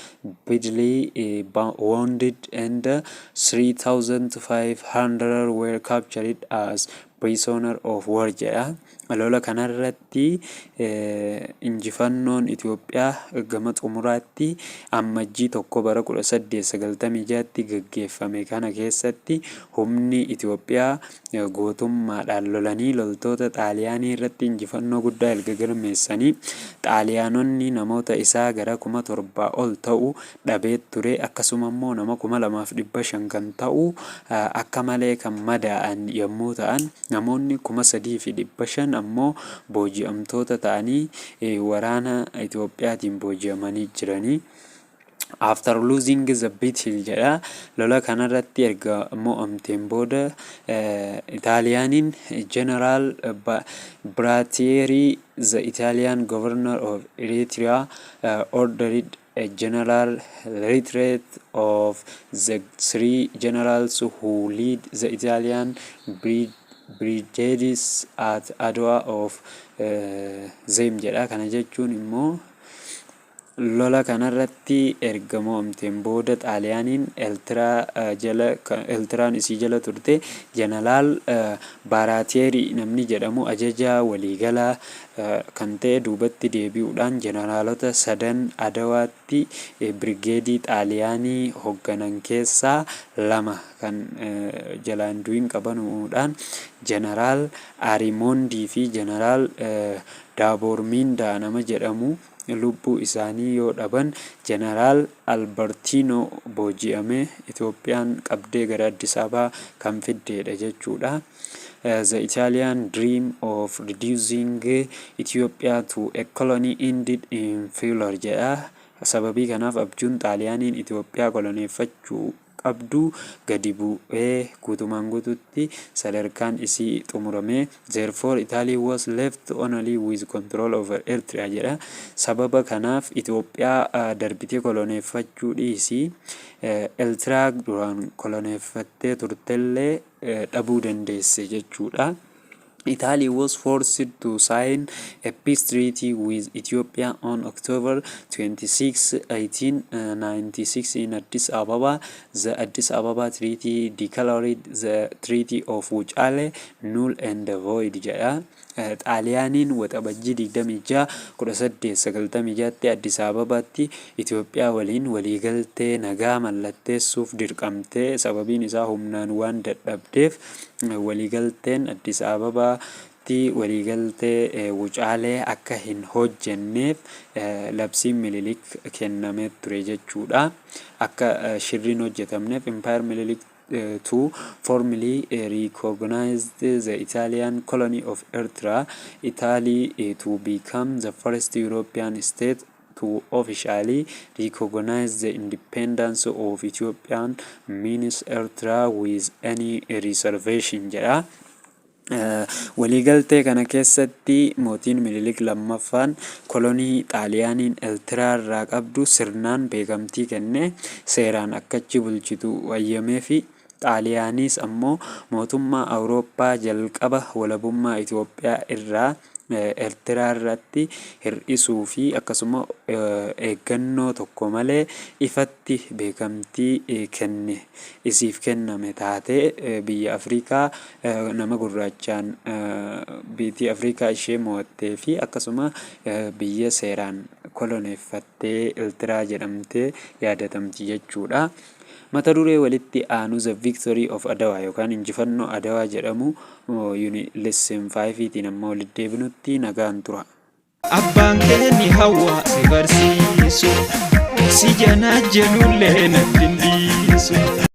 badly wounded and 3,500 were captured as prisoner of war jedha. Lola kanarratti injifannoon Itoophiyaa gama xumuraatti Ammajjii 1 bara 1896tti gaggeeffame kana keessatti humni Itoophiyaa gootummaadhaan lolanii loltoota Xaaliyaanii irratti injifannoo guddaa erga galmeessanii, Xaaliyaanonni namoota isaa gara 7,000 ol ta'u dhabee ture. Akkasuma immoo nama 2,500 kan ta'u akka malee kan madaa'an yommuu ta'an, namoonni 3,500 ammoo booji'amtoota ta'anii waraana Itoophiyaatiin booji'amanii jiranii. After losing the battle jedha. Lola kanarratti erga mo'amteen booda Itaaliyaaniin General Baratieri, the Italian governor of Eritrea, ordered a general retreat of the three generals who lead the Italian brigades at Adwa of them jedha. Kana jechuun immoo lola kanarratti erga mo'amteen booda Xaaliyaaniin Eeltiraa jala, Eeltiraan isii jala turte, Jeneraal Baaraatiyeeri namni jedhamu ajajaa waliigalaa kan ta'e duubatti deebi'uudhaan jeneraalota sadan Adawaatti birgeedii Xaaliyaanii hoogganan keessaa lama kan jalaan du'in qabanuudhaan, Jeneraal Arimoondii fi Jeneraal Daaboormiindaa nama jedhamu lubbuu isaanii yoo dhaban, Jeneraal Albertiinoo booji'amee Itoophiyaan qabdee gara Addis Ababaa kan fiddeedha jechuudha. The Italian dream of reducing Ethiopia to a colony ended in failure jedha. Sababii kanaaf abjuun Xaaliyaaniin Itoophiyaa koloneeffachuu qabdu gadi bu'ee guutumaan guututti sadarkaan isii xumurame. Therefore, Italy was left only with control over Eritrea jedha. Sababa kanaaf Itoophiyaa darbitee koloneeffachuu dhiisii Eertiraa duraan koloneeffattee turtellee dhabuu dandeesse jechuudha. Italy was forced to sign a peace treaty with Ethiopia on October 26, 1896 in Addis Ababa. The Addis Ababa Treaty declared the Treaty of Wuchale null and void jedha. Xaaliyaaniin Waxabajjii 26 1896tti Addis Ababaatti Itoophiyaa waliin waliigaltee nagaa mallatteessuuf dirqamtee, sababiin isaa humnaan waan dadhabdeef waliigalteen Addis Ababaatti waliigaltee Wucaalee akka hin hojjenneef labsiin Minilik kennamee ture jechuudha. Akka shirriin hojjetamneef Emperor Minilik to formally recognized the Italian colony of Eritrea, Italy to become the first European state to officially recognize the independence of Ethiopian means Eritrea with any reservation jedha. Waliigaltee kana keessatti mootiin Minilik lammaffaan kolonii Xaaliyaaniin Eertiraa irraa qabdu sirnaan beekamtii kennee seeraan akka achi bulchitu wayyamee fi Xaaliyaanis ammoo mootummaa Awurooppaa jalqaba walabummaa Itoophiyaa irraa Eertiraa irratti hir'isuu fi akkasuma eeggannoo tokko malee ifatti beekamtii kenne isiif kenname taatee biyya Afrikaa nama gurraachaan biyyi Afrikaa ishee mo'attee fi akkasuma biyya seeraan koloneeffattee Eertiraa jedhamtee yaadatamti jechuudha. Mata duree walitti aanu The Victory of Adawaa yookaan injifannoo Adawaa jedhamu lesson 5tiin amma walitti deebinutti nagaan tura. Abbaan keenya hawaa si barsiisu, si janaa jenullee natti hin dhiisu.